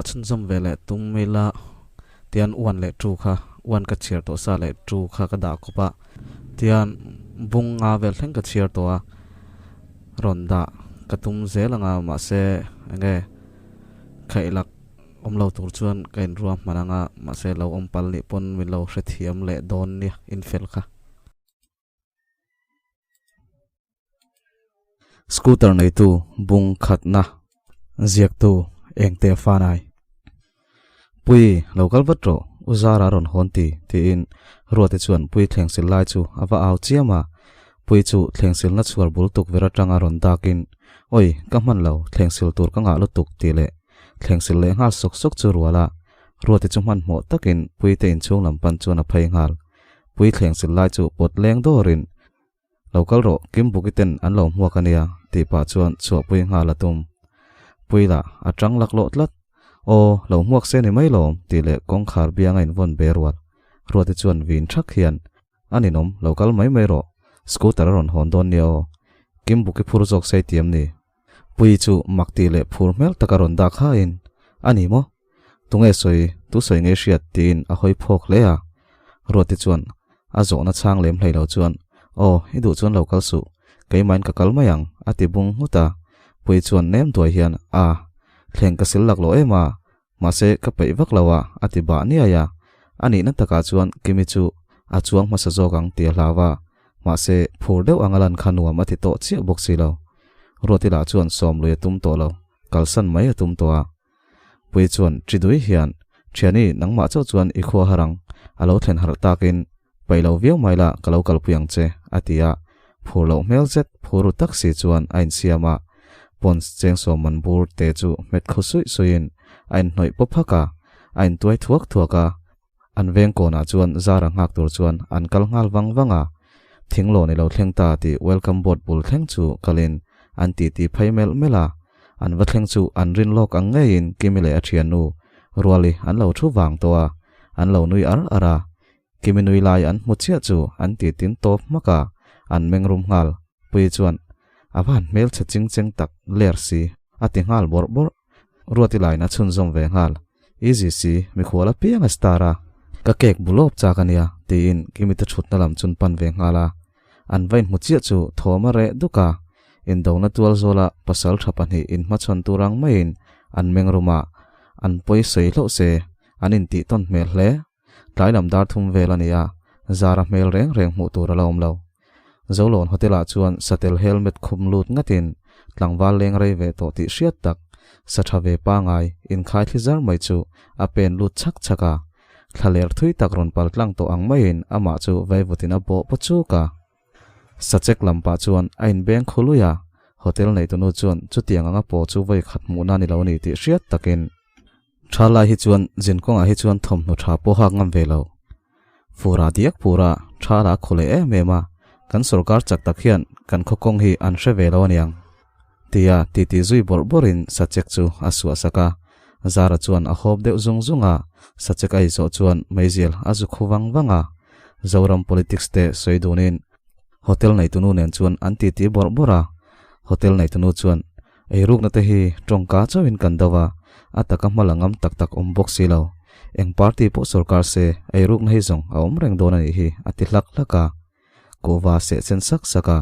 chhunzawm ve leh tum ila tian one leh two kha one ka chhiar tawh sa leh two kha ka dah kawp a tian bung nga vel thleng ka chhiar tawh a rawn dah ka tum zel ang a mahse enge khaih lak awm lo tur chuan ka inruah hman ang a mahse lo awm pal nih pawn min lo hrethiam leh dawn nia infel kha. Scooter neitu bung khatna ziaktu engte fanai. Pui lo kal vat rawh u Zara rawn hawn ti tiin Ruate chuan Pui thlengsil lai chu a va au chiam a. Pui chu thlengsilna chhuar bul tukverh atanga rawn dakin Oi ka hman lo thlengsil tur ka ngah lutuk tih leh thlengsil leh nghal sawk sawk chu rual a. Ruate chu hmanhmawh takin Puite inchhung lam pan chuan a phei nghal. Pui thlengsil lai chu pawt leng dawrin Lo kal rawh, Kim Buki ten an lo hmuak a nia, tih pah chuan chhuahpui nghal a tum. Pui lah, a tang laklawh tlat. Aw, lo hmuak se ni mai lawm, tih leh kawngkhar bianga invawn be rual. Ruati chuan vin thak hian, A ninawm, lo kal mai mai rawh, scooter a rawn hawn dawn nia aw. Kim Buki phur zawk sei tiam ni. Pui chu mak tih leh phur hmel taka rawn dak hain, A ni maw? Tunge sawi, tu sawi nge hriat? tiin a hawi phawk hle a. Ruati chuan a zawhna chhang lem hlei lo chuan, Aw, i duh chuan lo kal suh, keimahin ka kal mai ang, a ti bung nghut a. Pui chuan nem duai hian, A, thleng ka sil laklawh em a, mahse ka peih vak lo a, a ti bah niai a. A nihna takah chuan Kimi chu a chuang hmasa zawk ang ti a hlau a, mahse phur deuh anga lan kha nuam a ti tawh chiah bawk si lo. Ruati lah chuan sawm lui a tum tawh lo, kalsan mai a tum tawh a. Pui chuan ṭi dui hian, Ṭhiani, nangmah chauh chuan i khua har ang, a lo thlen harh takin, paih lo viau mai la, ka lo kalpui ang che, a ti a. Phur loh hmel zet, phur ru tak si chuan a insiam a. Pons chengsawm man bur te chu hmet khu suih suihin a inhnawih pawp hak a, a intuai thuak thuak a. An veng kawnah chuan zara nghak tur chuan an kal nghal vang vang a, Thinglawn i lo thleng ta tih welcome board bul thleng chu kalin an titi phei melh melh a, an va thleng chu an rin lawk ang ngeiin Kimi leh a thiannu Ruali an lo thu vang tawh a, an lo nui ar ar a, Kimi nui lai an hmu chiah chu an titin tawp hmak a, an meng rum nghal, Puii chuan a va han hmelchhe ching cheng tak ler si a ti nghal bawrh bawrh. Ruati lain a chhunzawm ve nghal. Easy si, mikhual apiang a star a. Ka cake bu lawp chak a nia, tiin Kimi te thutna lam chun pan ve nghal a. An va inhmu chiah chu thawm a reh duk a. Indona tual zawla pasal tha pahnih inhmachhawn tur ang maiin an meng rum a, an pawi sawi hlauh se, an intih tawn hmel hle. Tlai lam dar thum vel a ni a, zara hmel reng reng hmuh tur a la awm lo. Zolawn Hotel-ah chuan satel helmet khum lut ngatin tlangval leng rei ve tawh tih hriat tak, sa tha ve pangai inkhai thli zar mai chu a pen lut chhak chhak a. Thla ler thui tak rawn pal tlang tawh ang maiin amah chu vaivutin a bawh paw chuk a. Sachek lam pah chuan a inbeng khu lui a, hotel neitunu chuan chutiang anga paw chu vawi khat hmuhna ni lo ni tih hriat takin, Tha lai hi chuan zin kawngah hi chuan thawmhnaw tha pawh hak ngam ve lo. Fura diak pura tha la khaw leh em em a, kan sorkar chak tak hian kan khaw kawng hi an hre ve lo aniang. Tia titi zui bawrh bawrhin sachek chu a suah sak a, Zara chuan a hawp deuh zung zung a, sachek a izawh chuan meizial a zu khu vang vang a. Zoram politics te sawi dunin hotel neitunu nen chuan an titi bawrh bawrh a, hotel neitunu chuan Eirukna te hi tawngka chauhin kan do a, a taka hma la ngam tak tak awm bawk si lo. Eng party pawh sorkar se, eirukna hi zawng a awm reng dawn a nih hi, a ti hlak hlak a. Kuhva seh chen sak sak a,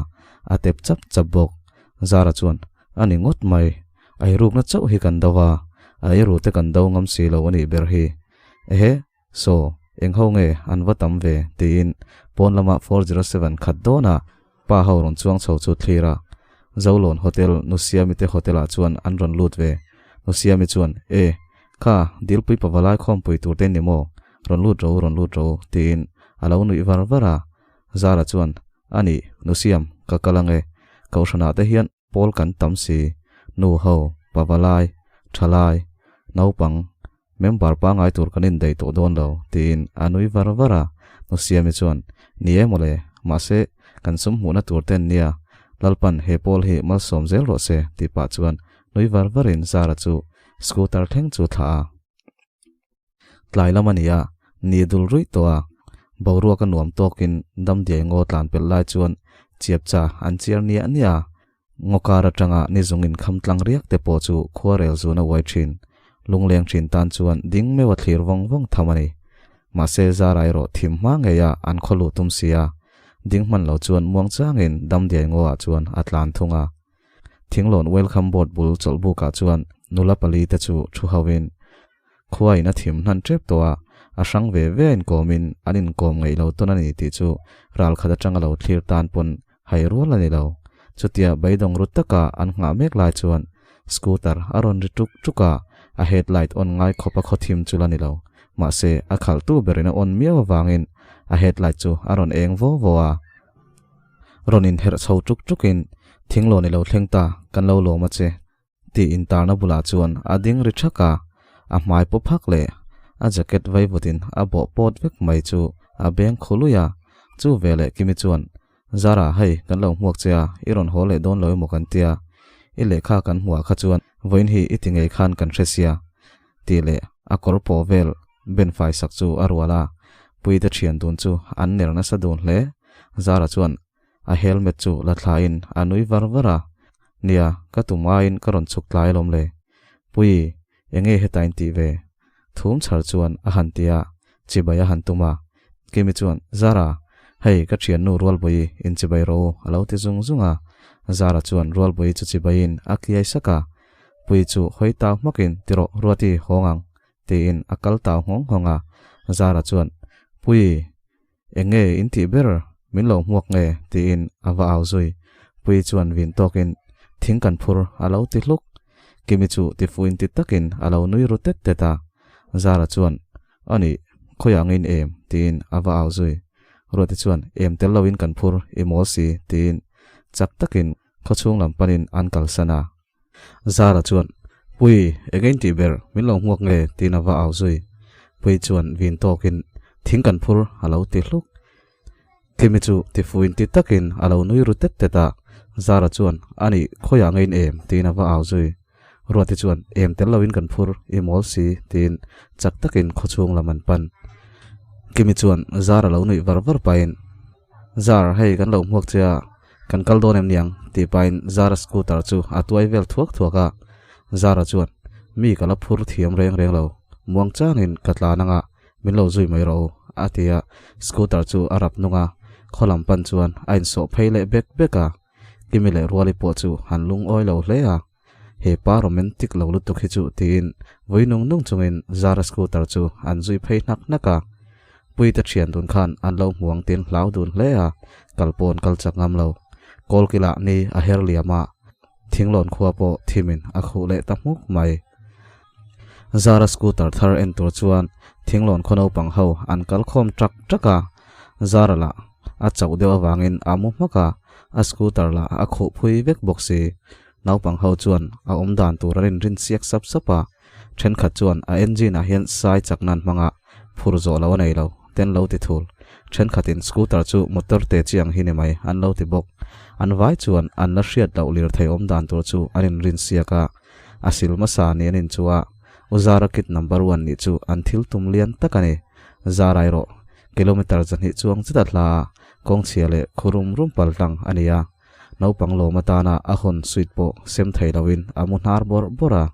a tep chap chap bawk. Zara chuan, A ni ngawt mai, eirukna chauh hi kan do a, a eiru te kan do ngam si lo a nih ber hi. Ehe, Saw, eng ho nge an va tam ve? tiin pawn lama 407 khat dawna pa ho rawn chuang chho chu thlir a. Zolawn Hotel, Nusiami te hotel-ah chuan an rawn lut ve. Nusiami chuan, E, kha, Dilpui pavalai khawmpui tur te ni maw? Rawn lut ro, rawn lut ro, tiin a lo nuih var var a. Zara chuan, A nih, Nusiam, ka kal ang e. Kohhranah te hian Pawl kan tam si, nu ho, pavalai, thalai, naupang, member pangai tur kan indaih tawh dawn lo, tiin a nui var var a. Nusiami chuan, Ni e mawle, mahse, kan sum hmuhna tur ten nia, Lalpan he pawl hi malsawm zel rawh se, tih pah chuan nui var varin Zara chu scooter thleng chu thlah a. Tlai lam a ni a, ni dul ruih tawh a, boruak a nuam tawkin damdiai ngaw tlan pelh lai chuan chiapcha an chiar niah niah a, ngaw kar atanga ni zung inkham tlang riak te pawh chu khuarel zun a uai thin. Lungleng thin tan chuan ding meuh a thlir vawng vawng tham a ni. Mahse Zara erawh thim hma ngei a an khaw luh tum si a, ding hman lo chuan muang changin Damdiai ngaw ah chuan a tlan thung a. Thinglawn welcome board bul chawlhbuk ah chuan nula pali te chu thu ho in khua in a thim hnan tep tawh a, a hrang ve ve a inkawm in an inkawm ngeih lo tawn a ni tih chu ral khat atanga lo thlir tan pawn hai rual a ni lo. Chutia beidawng ru taka an nghah mek lai chuan scooter a rawn ri tuk tuk a, a headlight on ngai khawp a khaw thim chu la ni lo. Mahse, a khalhtu berin a on miau avangin a headlight chu a rawn eng vaw vaw a. Rawn inherh chho tuk tukin, Thinglawn i lo thleng ta, kan lo lawm a che. Tih intarna bulah chuan a ding ri thak a, a hmai paw phak leh a jacket vaivutin a bawh pawt vek mai chu a beng khu lui a. Chu veleh Kimi chuan, Zara, hei, kan lo hmuak che a, i rawn haw leh dawn lo emaw kan tia. I lehkha kan hmuah kha chuan vawiin hi i ti ngei khan kan hre sia, tih leh a kawr paw vel ben fai sak chu a rual a. Puite thian dun chu an ner nasa dun hle. Zara chuan A helmet chu la thlain a nui var var a, Nia, ka tum aiin ka rawn chhuk tlai alawm le. Pui, enge heta in tih ve? Thum chhar chuan a han ti a, chibai a han tum a. Kimi chuan, Zara, hei ka thiannu Rualbawi in chibai rawh u, a lo ti zung zung a. Zara chuan Rualbawi chu chibaiin a kiai sak a. Pui chu hawi tau hmakin, Ti rawh, Ruati, hawng ang, tiin a kal tau nghawng nghawng a. Zara chuan, Pui, Eng nge in tih ber? Min lo hmuak nge? tiin a va au zui. Puii chuan vin tawkin, Thing kan phur, a lo ti hluk. Kimi chu tifuin ti takin a lo nui ru tet tet a. Zara chuan, Anih, khawiah nge in em? tiin a va au zui. Ruati chuan, Em tel loin kan phur, i mawl si, tiin chak takin khawchhung lam panin an kalsan a. Zara chuan, Pui, eng in tih ber, min lo hmuak nge? tiin a va au zui. Pui chuan vin tawkin, Thing kan phur, a lo ti hluk. Kimi chu tifuin ti takin a lo nui ru tet tet a. Zara chuan, Anih, khawiah nge in em? tiin a va au zui. Ruati chuan, Em tel loin kan phur, i mawl si, tiin chak takin khawchhung lam an pan. Kimi chuan Zara lo nuih var var pahin, Zar, hei kan lo hmuak che a, kan kal dawn em niang? tih pahin Zara scooter chu a tuai vel thuak thuak a. Zara chuan, Mi ka la phur thiam reng reng lo, muang changin ka tlan anga min lo zui mai rawh u, a ti a, scooter chu a rap nung a, khaw lam pan chuan a insawh phei leh bek bek a. Kimi leh Ruali pawh chu han lungawi lo hle a. He pa romantic lo lutuk hi chu tiin vui nung nung chungin Zara scooter chu an zui phei hnak hnak a. Puite thian dun khan an lo hmuang tin hlau dun hle a, kal pawn kal chak ngam lo. Kawlkilah ni a her liam a, thinglawn khua pawh thimin a khuh leh ta hmuk mai. Zara scooter thar en tur chuan thinglawn khaw naupang ho an kal khawm ṭak ṭak a, Zara lah a chauh deuh avangin a mu hmak a, a scooter lah a khuh phui vek bawk si. Naupang ho chuan a awm dan tur an inrin chiak sap sap a, thenkhat chuan a engine ah hian sai chak nan hmanga phur zawh lo a nei lo ten lo ti thul. Thenkhatin scooter chu motor te chi ang hi ni mai an lo ti bawk. An vai chuan an la hriat loh lirthei awm dan tur chu an inrin siak a, a sil hmasa ni an inchu a, U Zara kit number one nih chu an thil tum lian tak a ni. Zara erawh kilometer 200 chuang zet a hla a, kawngchhia leh khu rum rum pal tlang a ni a. Naupang lawm atana a hawn suit pawh sem thei loin a mu hnar bawrh bawrh a.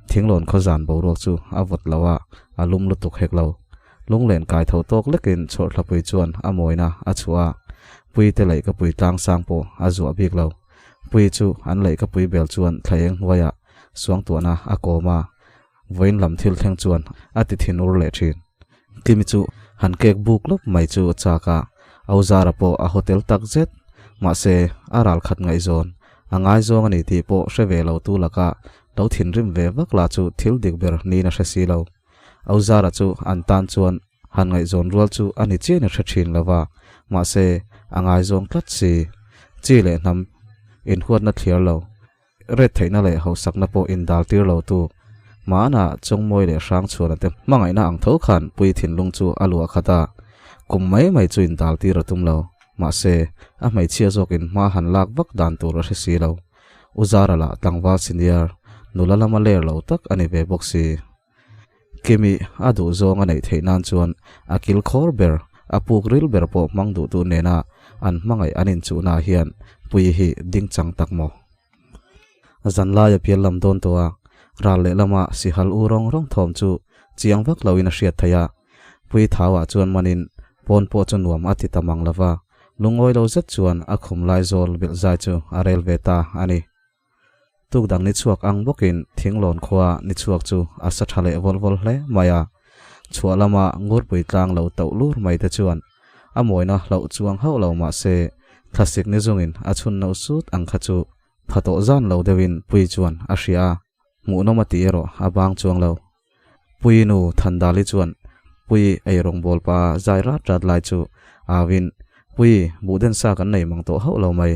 Thinglawn khaw zan boruak chu a vawt lo a, a lum lutuk hek lo. Lunglen kai tho tawk lekin chhawrthlapui chuan a mawina a chhuah a, Puite leihkapui tlang sang pawh a zuah bik lo. Pui chu an leihkapui bel chuan thla eng hnuaiah suangtuahna a kawm a, vawiin lam thil thleng chuan a ti thinur leh thin. Kimi chu han kek buk lawp mai chu a chak a, Auzara pawh a haw tel tak zet. Mahse, a ral khat ngaihzawn a ngaizawng a ni tih pawh hre ve lo tu laka lo thinrim ve vak lah chu thil dik ber niin a hre si lo. Auzara chu an tan chuan han ngaihzawn rual chu a ni chian a hre thin lo va, mahse, a ngaizawng tlat si. Chi leh hnam inhuatna thliar lo. Ret theihna leh hausakna pawh indal tir lo tu Hmanah Chawngmawi leh Hrangchhuana te hmangaihna ang tho khan Pui thinlung chu a luah khat a, kum mai mai chu indal tir a tum lo. Mahse, a hmeichhia zawkin hma han lak vak dan tur a hre si lo. U Zara lah tlangval senior, nula lama ler lo tak a ni ve bawk si. Kimi a duh zawng a neih theih nan chuan a kil khawr ber, a puk ril ber pawh hmang duh duh nena an hmangaih an inchuhna hian Puii hi ding chang tak maw? Zanlaia pial lam dawn tawh a, Ral lehlama sihal u rawng rawng thawm chu chiang vak loin a hriat theih a. Pui thauah chuan manin pawn pawh chu nuam a ti ta mang lo va, lungawi lo zet chuan a khum lai zawl bilh zai chu a rel ve ta a ni. Tuk dang ni chhuak ang bawkin Thinglawn khua ni chhuak chu a sa tha leh vawlh vawlh hle mai a. Chhuah lama Ngurpui tlang lo toh lur mai te chuan a mawina hlauh chuang hauh lo mah se thlasik ni zungin a chhun no sut ang kha chu pha tawh zan lo deuhin Pui chuan a hria a, hmuhnawm a tih erawh a bang chuang lo. Pui nu Thandali chuan Pui ei rawngbâwl pa zai rât rât lai chu auin, Pui, buhden sa kan nei mang tawh hauh lo mai.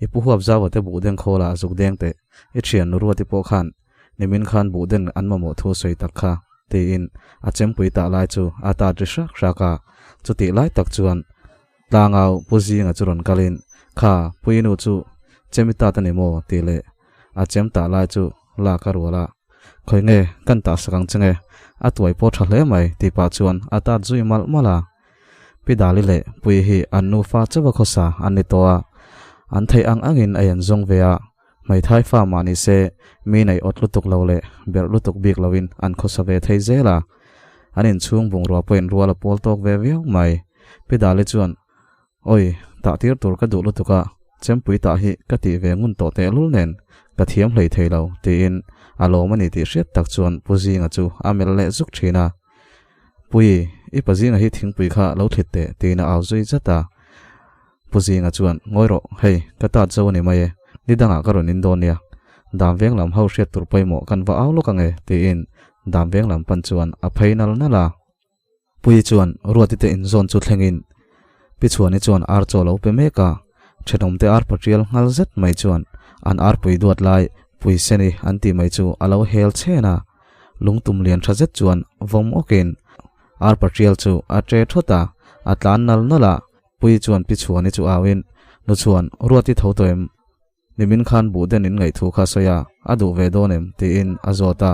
I pu huap zau ate buhden khawla zuk deng teh. I ṭhian nu Ruati pawh khan nimin khan buhden an mamawh thu sawi tak kha, tiin a chempui tah lai chu a tât ri hrak hrak a. Chutih lai tak chuan Tlangau Pu Zinga chu rawn kalin, Kha, Pui nu chu chemi tât a ni maw? tih leh a chem tah lai chu lak a rual a. Khawi nge kan tah sak ang che nge? A tuai pawh tha hle mai tih pah chuan a tat zui malh malh a. Pi Dali leh Puii hi an nufa chauha khawsa an ni tawh a, an theih ang angin a en zawng ve a, hmeithai fa mah ni se mi nei awt lutuk lo leh berh lutuk bik loin an khawsa ve thei zel a, an inchhung bungrua pawhin rual a pawl tawk ve viau mai. Pi Dali chuan Awi, tah tir tur ka duh lutuk a, chempui tah hi ka tih ve ngun tawh tehlul nen ka thiam hlei thei lo, tiin a lawm a ni tih hriat tak chuan Pu Zinga chu a melh leh zuk thin a. Pui, i pa Zinga hi thingpui kha lo thlit teh, tiin a au zui zat a. Pu Zinga chuan, Ngawi rawh, hei, ka tat zo a ni mai e, ni dangah ka rawn in dawn nia. Dam veng lam ho hriat tur pawimawh kan va au lawk ange, tiin dam veng lam pan chuan a phei nal nal a. Puii chuan Ruati te inzawn chu thlengin Pi Chhuani chuan ar chaw lo pe mek a, thenawmte ar patrial nghal zet mai chuan an arpui duat lai Pui Seni an tih mai chu a lo hel chhen a, lungtum lian tha zet chuan vawm awkin ar patrial chu a tre thawt a, a tlan nal nal a, Puii chuan Pi Chhuani chu auin, Nu Chhuan, Ruati tho tawh em? Nimin khan buh den in ngaih thu kha sawi a, a duh ve dawn em? tiin a zawt a.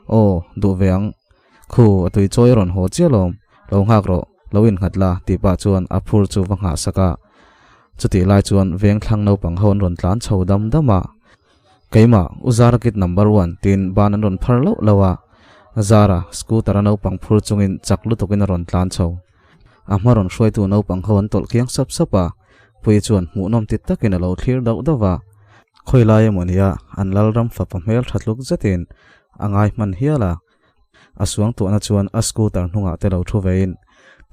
Aw, duh ve ang. Khu, a tui chawi a rawn haw chiah lawm. Lo nghak rawh, lo innghat la, tih pah chuan a phur chu va nghah sak a. Chutih lai chuan veng thlang naupang ho an rawn tlan chho dam dam a. Keimah, U Zara kid number one, tiin ban an rawn phar loh loh a. Zara, scooter a naupang phur chungin chak lutukin a rawn tlan chho. A hma rawn hruaitu naupang ho an tawlh kiang sap sap a, Puii chuan hmuhnawm ti takin a lo thlir dauh dauh a. Khawi lai emaw nia an Lalram fapa hmel tha tluk zetin a ngai hman hial a. A suang tuahna chuan a scooter hnungah te lo thu vein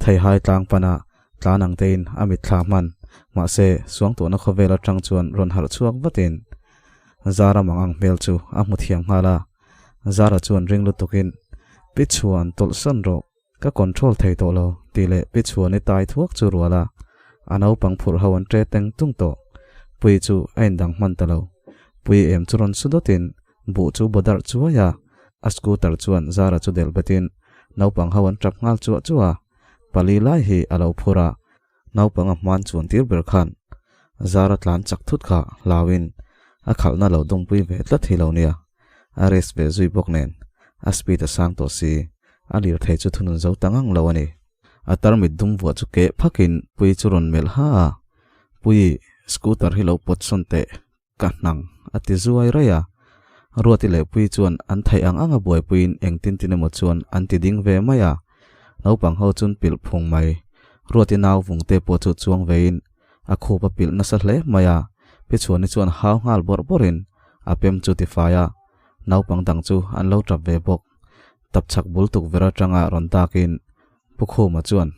Theihai tlang pana tlan ang tein a mitthla hman. Mahse, suang tuahna khawvel atang chuan rawn harh chhuak vatin Zara mang ang hmel chu a hmu thiam nghal a. Zara chuan ring lutukin, Pi Chhuan, tawlhsan rawh. Ka control thei tawh lo tih leh Pi Chhuani tai thuak chu rual a, a naupang phurh ho an ṭe teng tung tawh. Pui chu a indang hman ta lo. Pui em chu rawn su dawtin buh chu baw darh chuai a, a scooter chuan Zara chu delh betin naupang ho an ṭap nghal chuah chuah a, pali lai hi a lo phur a, naupang a hman chuan tir ber khan Zara tlan chak thut kha hlauin a khalhna lo dawngpui ve tlat hi lo nia, a race ve zui bawk nen a speed a sang tawh si, a lirthei chu thunun zo ta ngang lo a ni. A tarmit dum vuah chu keh phakin Puii chu rawn melh ha a, Puii, scooter hi lo pawt sawn teh, ka hnang a ti zuai raih a. Ruati leh Puii chuan an theih ang anga buaipuiin engtin tin emaw chuan an ti ding ve mai a. Naupang ho chun pilh phung mai. Ruati nau vung te pawh chu chuang vein a khup a pilh nasa hle mai a. Pi Chhuani chuan hau nghal bawrh bawrhin a pem chu ti fai a. Naupang dang chu an lo tap ve bawk. Tapchhak bul tukverh atanga rawn dakin Pu Khuma chuan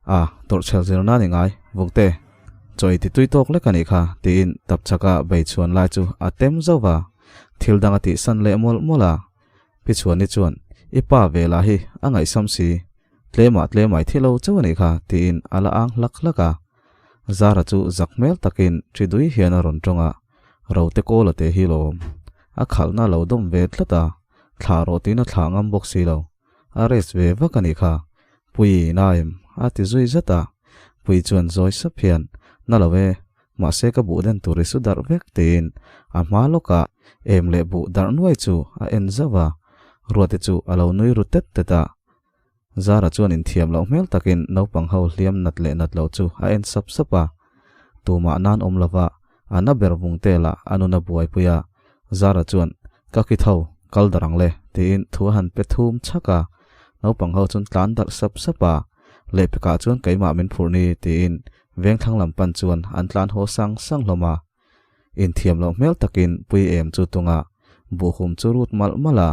A, tawrhchhel zir nan i ngai, Vungte. Chaw i ti tui tawk lek a nih kha, tiin tapchhaka bei chhuan lai chu a tem zauh va. Thil dang a tihsan leh mawlh mawlh a. Pi Chhuani chuan, I pa ve lah hi a ngaihsam si, tlemah tlemah i thi lo chauh a nih kha, tiin a la ang hlak hlak a. Zara chu zak hmel takin ṭhi dui hian a rawn ṭawng a, Rote kawla te hi lawm. A khalhna a lo dawm ve tlat a, thlah rawh tiin a thlah ngam bawk si lo. A rest ve vak a nih kha, Pui na em? a ti zui zat a. Pui chuan zawi sap hian, Na lo e, mahse ka buh den tur i su darh vek tiin a hma lawkah em leh buh darh nuai chu a en zauh a. Ruati chu a lo nui ru tet tet a. Zara chuan inthiam loh hmel takin naupang ho hliam nat leh nat loh chu a en sap sap a. Tumah nan awm lova a na ber vung te lah a nun a buaipui a. Zara chuan, Ka ki tho. Kal darh ang le, tiin thu a han pe thum chhak a. Naupang ho chuan tlan darh sap sap a, Lehpekah chuan keimah min phurh ni, tiin vengthlang lam pan chuan an tlan haw sang sang hlawm a. Inthiam loh hmel takin Pui em chu tunga buhhum chu rut malh malh a,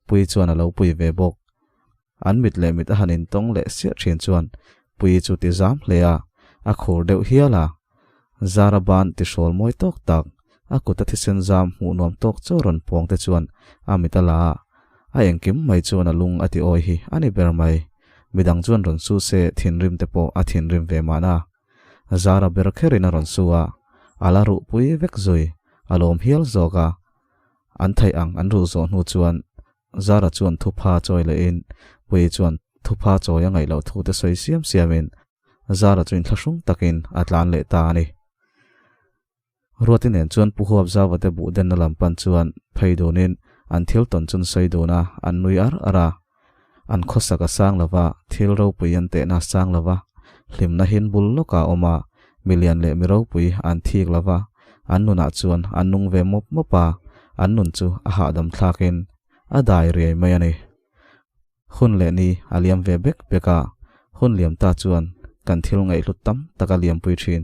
Pui chuan a lo pui ve bawk. An mit leh mit a han intawng leh siah thin chuan Puii chu ti zam hle a, a khur deuh hial a. Zara ban ti hrawl mawi tawk tak, a kut a thisen zam hmuh nuam tawk chaw rawn pawng te chuan a mit a la a, a engkim mai chuan a lung a ti awi hi a ni ber mai. Midang chuan rawn su se thinrim te pawh a thinrim ve mahna. Zara ber kherin a rawn su a, a la ruh pui vek zui, a lawm hial zawk a. An theih ang an ruh zawh hnu chuan Zara chuan thupha chawi lehin Puii chuan thupha chawi a ngaih loh thu te sawi siam siamin Zara chu inthlahrung takin a tlan leh ta a ni. Ruati nen chuan Pu Huap Zauva te buh denna lam pan chuan phei dunin an thil tawn chun sawi dun a, an nui ar ar a. An khawsak a sang lova, thil ropui an tehna a sang lova, hlimna hin bul lawkah a awm a, milian leh mi ropui an thik lova, an nunah chuan an nung ve mawp mawp a, an nun chu a hahdam thlakin a dai riai mai a ni. Hun leh ni a liam ve bek bek a, hun liam ta chuan kan thil ngaihhlut tam tak a liampui thin.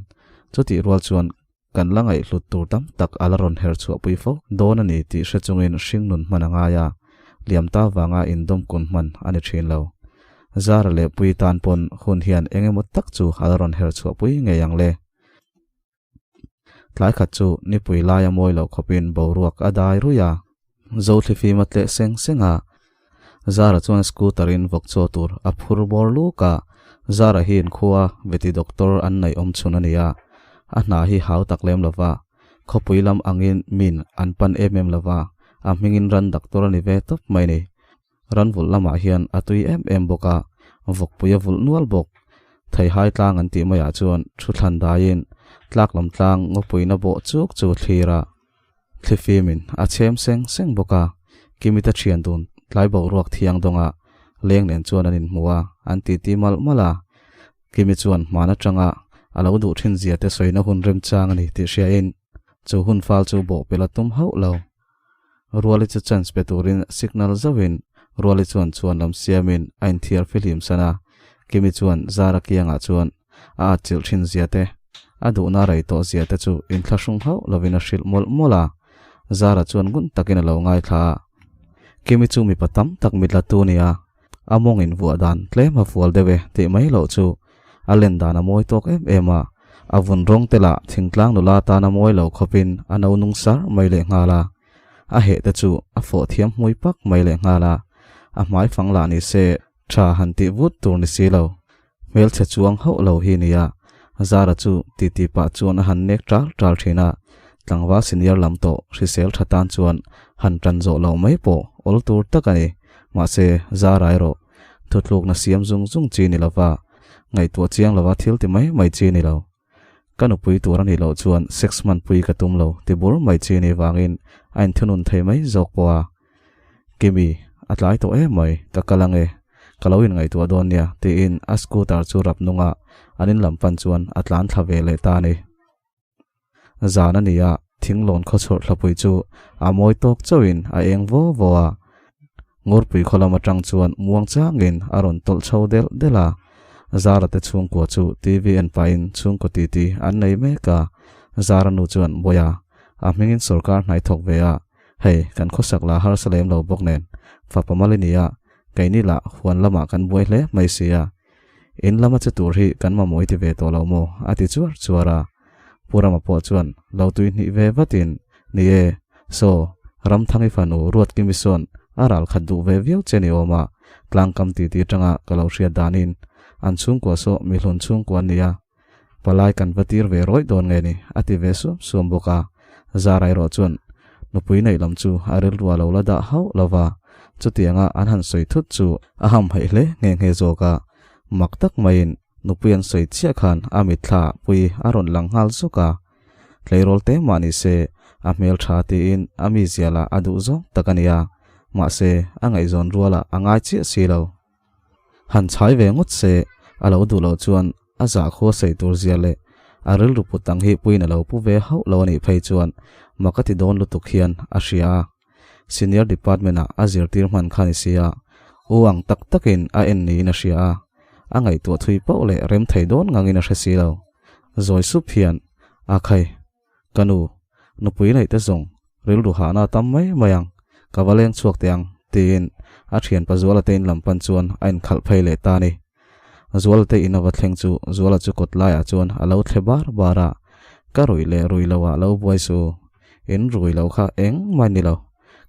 Chutih rual chuan kan la ngaihhlut tur tam tak a la rawn her chhuahpui fo dawn a ni tih hre chungin hringnun hman a ngai a, liam ta vanga indawm kun hman a ni thin lo. Zara leh Pui tan pawn hun hian eng emaw tak chu a la rawn her chhuahpui ngei ang le. Tlai khat chu nipui laia mawi loh khawpin boruak a dai ruih a, Zothlifim a tleh seng seng a. Zara chuan scooter in vawk chaw tur a phur bawr luk a, Zara hi inkhua veti doctor an neih awm chhun a ni a, a hna hi hau tak lem lova, khawpui lam angin min an pan em em lova, a hmingin ran doctor a ni ve tawp mai ni. Ran vulh lamah hian a tui em em bawk a, vawkpui a vulh nual bawk. Theihai tlang an tih maiah chuan thu thlan daiin tlak lam tlang ngawpuina bawh chuk chu thlir a, thlifimin a chhem seng seng bawk a. Kimita thian dun tlai boruak thiang dawnga leng nen chuan an inhmu a, an titi malh malh a. Kimi chuan hman atanga a lo duh thin zia te sawina hun remchang a ni tih hriain chu hun fal chu bawhpelh a tum hauh lo. Ruali chu chance pe turin signal zauhin Ruali chuan chhuan lam siamin a inthiar fihlim san a, Kimi chuan Zara kiangah chuan a atchilh thin zia te, a duhna rei tawh zia te chu inthlahrung hauh lovin a hrilh mawlh mawlh a, Zara chuan ngun takin a lo ngaithla a. Kimi chu mipa tam tak mitla tu nia, a mawng invuah dan tlem a fual deuh e tih mai loh chu a len dan a mawi tawk em em a, a vun rawng te lah thingtlang nula tan a mawi lo khawpin a no nung sar mai leh nghal a, a heh te chu a fawh thiam hmui pak mai leh nghal a, a hmai fang lah ni se tha han tih vut tur ni si lo, hmelchhe chuang hauh lo hi nia, Zara chu titi pah chuan a han nek ṭal ṭal ṭhin a, tlangval senior lam tawh hrisel ṭha tan chuan han ṭan zawh loh mai pawh awl tur tak a ni, mahse Zara erawh Thutlukna siam zung zung chi ni lova, ngaihtuah chiang lova thil ti mai mai chi ni lo. Ka nupui tur a nih loh chuan sex hmanpui ka tum lo ti bur mai chi ni vangin a inthunun thei mai zawk pawh a. Kimi, a tlai tawh em mai, ka kal ange, ka lo inngaihtuah dawn nia tiin a scooter chu rap nunga an in lam pan chuan a tlan thla ve leh ta a ni. Zan a ni a, thinglawn khawchhawrh thlapui chu a mawi tawk chauhin a eng vaw vaw a. Ngurpui khaw lam atang chuan muang changin a rawn tawlh chho delh delh a. Zara te chhungkua chu TV en pahin chhungkaw titi an nei mek a. Zara nu chuan Bawiha, a hmingin sawrkar hnai thawk ve a, hei kan khawsak la harsa lem lo bawk nen, fapa mal i ni a, keini lah huan lamah kan buai hle mai si a. In lama che tur hi kan mamawh i ti ve tawh lo maw? a ti chuar chuar a. Pu Rama pawh chuan lo tui hnih ve vatin, Ni e, saw, Ramthangi fanu Ruatkimi sawn a ral khat duh ve viau che ni awm a, tlangkam titi atanga ka lo hriat danin an chhungkua saw mihlun chhungkua an ni a, palai kan va tir ve rawih dawn nge ni? a ti ve suam suam bawk a. Zara erawh chuan nupui neih lam chu a rilru a lo la dah hauh lo va, chutianga an han sawi thut chu a hamhaih hle nghe nghe zawk a, mak tak maiin Nupui an sawi chiah khan a mitthla pui a rawn lang nghal zuk a, tleirawl te mah ni se a hmel tha tiin a mizia lah a duh zawng tak a nia, mahse a ngaihzawn rualah a ngai chiah si lo. Han chhai ve ngawt se a lo duh loh chuan a zahkhua sawi tur zia leh a rilru put ang hi puiin a lo pu ve hauh lo a nih phei chuan mak a ti dawn lutuk hian a hria a. Senior department ah a zirtir hman kha ni sia, u ang tak takin a en niin a hria a, a ngaihtuah thui pauh leh rem thei dawn ngangin a hre si lo. Zawi sup hian, A khai, ka nu, nupui neih te zawng rilru hahna a tam mai mai ang, ka va leng chhuak teh ang, tiin a thianpa Zuala te in lam pan chuan a inkhalh phei leh ta a ni. Zuala te in a va thleng chu Zuala chu kawt laiah chuan a lo thle bar bar a, Ka ruih leh ruih loh ah lo buai su, in rui lo kha eng mai ni lo,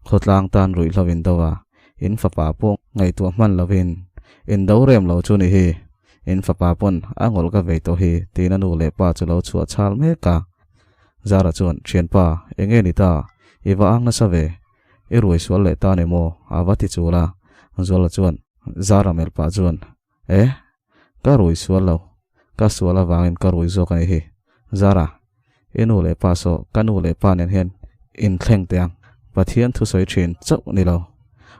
khawtlang tan ruih hlo in do a, in fapa pawh ngaihtuah hman lovin in do rem lo chu ni hi, in fapa pawn a ngawlh ka vei tawh hi tiin a nu leh pa chu lo chhuah chhal mek a. Zara chuan, Thianpa, eng nge ni ta, i va ang nasa ve, I ruai sual leh ta ni maw? A va ti chul a. Zuala chuan Zara melh pah chuan, Eh, ka rui sual lo. Ka sual avangin ka rui zawk a ni hi. Zara, i nu leh pa saw ka nu leh pa nen hian inthleng teh ang. Pathian thusawi thin chauh ni lo.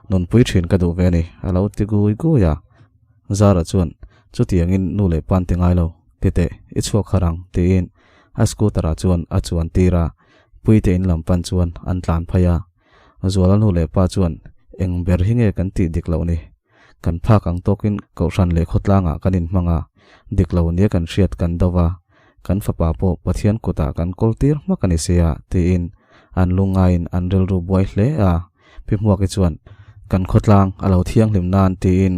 Nunpui thin ka duh ve a ni, a lo ti gui gui a. Zara chuan, Chutiangin nu leh pa an ti ngai lo. Ti teh, i chhuak harh ang, tiin a scooter-ah chuan a chuan tir a. Puite in lam pan chuan an tlan phei a. Zuala nu leh pa chuan eng ber hi nge kan tih dik loh ni? Kan phak ang tawkin Kohhran leh khawtlangah kan inhmang a, dik lo nia kan hriat kan do va, kan fapa pawh Pathian kutah kan kawl tir hmak a ni sia tiin an lungngaiin an rilru buai hle a. Pi Hmuaki chuan kan khawtlang a lo thianghlim nan tiin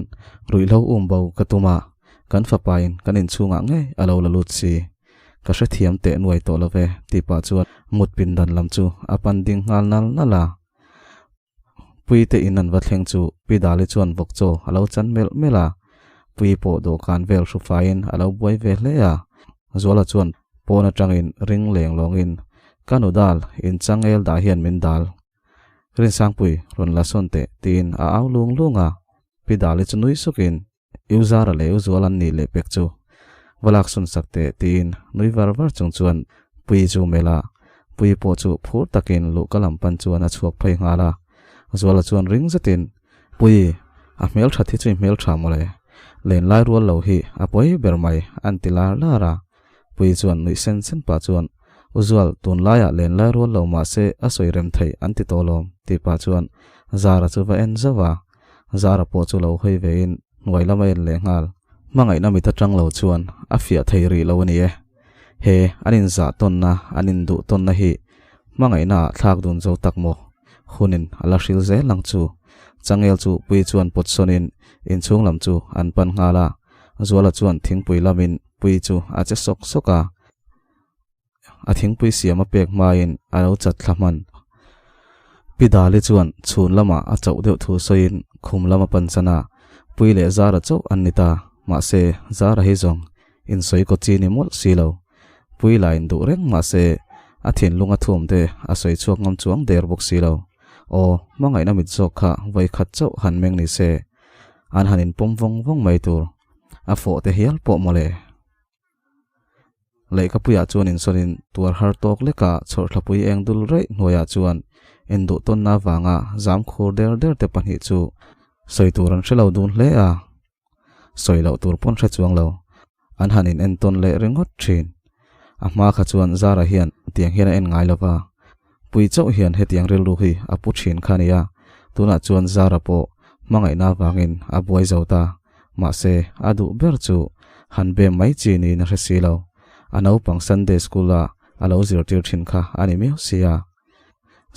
ruihhlo um bo ka tum a, kan fapain kan inchhungah ngei a lo la lut si. Ka hrethiam teh nuai tawh lo ve, tih pah chuan mut pindan lam chu a pan ding nghal nal nal a. Puite in an va thleng chu Pi Dali chuan vawk chaw a lo chan melh melh a. Pui pawh dawhkan vel hru faiin a lo buai ve hle a. Zuala chuan pawn atangin ring leng lawngin, Ka nu dal, in changel dah hian min dal. Rinsangpui, rawn la sawn teh, tiin a au lung lung a. Pi Dali chu nui sukin, U Zara leh U Zual an nih leh pek chu va lak sun sak teh tiin nui var var chung chuan Puii chu melh a, Puii pawh chu phur takin luhka lam pan chuan a chhuak phei nghal a. Zuala chuan ring zetin, Puii, a hmelthat hi chu i hmeltha mawle, len lai rual lo hi a pawi ber mai an ti lar lar a. Puii chuan nuih sen sen pah chuan, U Zual, tunlaiah len lai rual lo mah se a sawi rem theih an ti tawh lawm tih pah chuan Zara chu va en zauh a. Zara pawh chu lo hawi vein hnuai lam a en leh nghal. Hmangaihna mit atang lo chuan a fiah thei rih lo a ni e. He an inzah tawnna, an induh tawnna hi hmangaihna ah thlak dun zo tak maw? Hunin a la hril zel ang chu. Changel chu Puii chuan pawt sawnin inchhung lam chu an pan nghal a. Zuala chuan thingpui lamin Puii chu a che sawk sawk a. A thingpui siam a pek hmain a lo chat thla hman. Pi Dali chuan chhun lamah a chauh deuh thu sawiin khum lam a pan chan a, Pui leh Zara chauh an ni ta. Mahse, Zara hi zawng insawi kaw chi ni mawlh si lo. Pui la induh reng mahse, a thinlung a thuam te a sawi chhuak ngam chuang der bawk si lo. Aw, hmangaihna mit zawk kha vawikhat chauh han meng ni se, an han inpawm vawng vawng mai tur. A fawh te hial pawh mawle. Lehkhapuiah chuan insawnin tuar har tawk leka chhawrthlapui eng dul raih hnuaiah chuan induh tawnna avanga zam khur der der te pahnih chu sawi tur an hre lo dun hle a, sawi loh tur pawn hre chuang lo, an han in entawn leh ringawt thin. A hma kha chuan Zara hian tiang hian a en ngai lova, Pui chauh hian hetiang rilru hi a pu thin kha a nia, tunah chuan Zara pawh hmangaihna avangin a buai zo ta. Mahse, a duh ber chu han bem mai chi niin a hre si lo. A naupang Sunday School-a a lo zirtir thin kha a ni miau si a.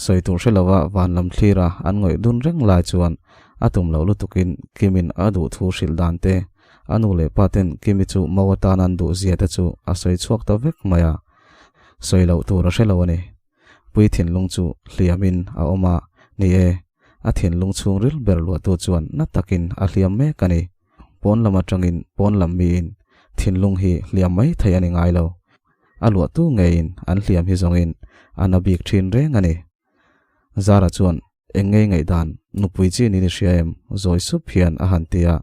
Sawi tur hre lova van lam thlira an ngawih dun reng lai chuan a tum loh lutukin Kimin a duh thu hrilh dan te, a nu leh pa ten Kimi chu mo atan an duh zia te chu a sawi chhuak ta vek mai a. Sawi loh tur a hre lo a ni. Pui thinlung chu hliamin a awm a, ni e, a thinlung chhungril ber luahtu chuan na takin a hliam mek a ni. Pawn lam atangin pawn lam miin thinlung hi hliam mai thei a ni ngai lo. A luahtu ngeiin an hliam hi zawngin a na bik thin reng a ni. Zara chuan eng ngei ngaihdan nupui chi niin i hria em? Zawi sup hian a han ti a.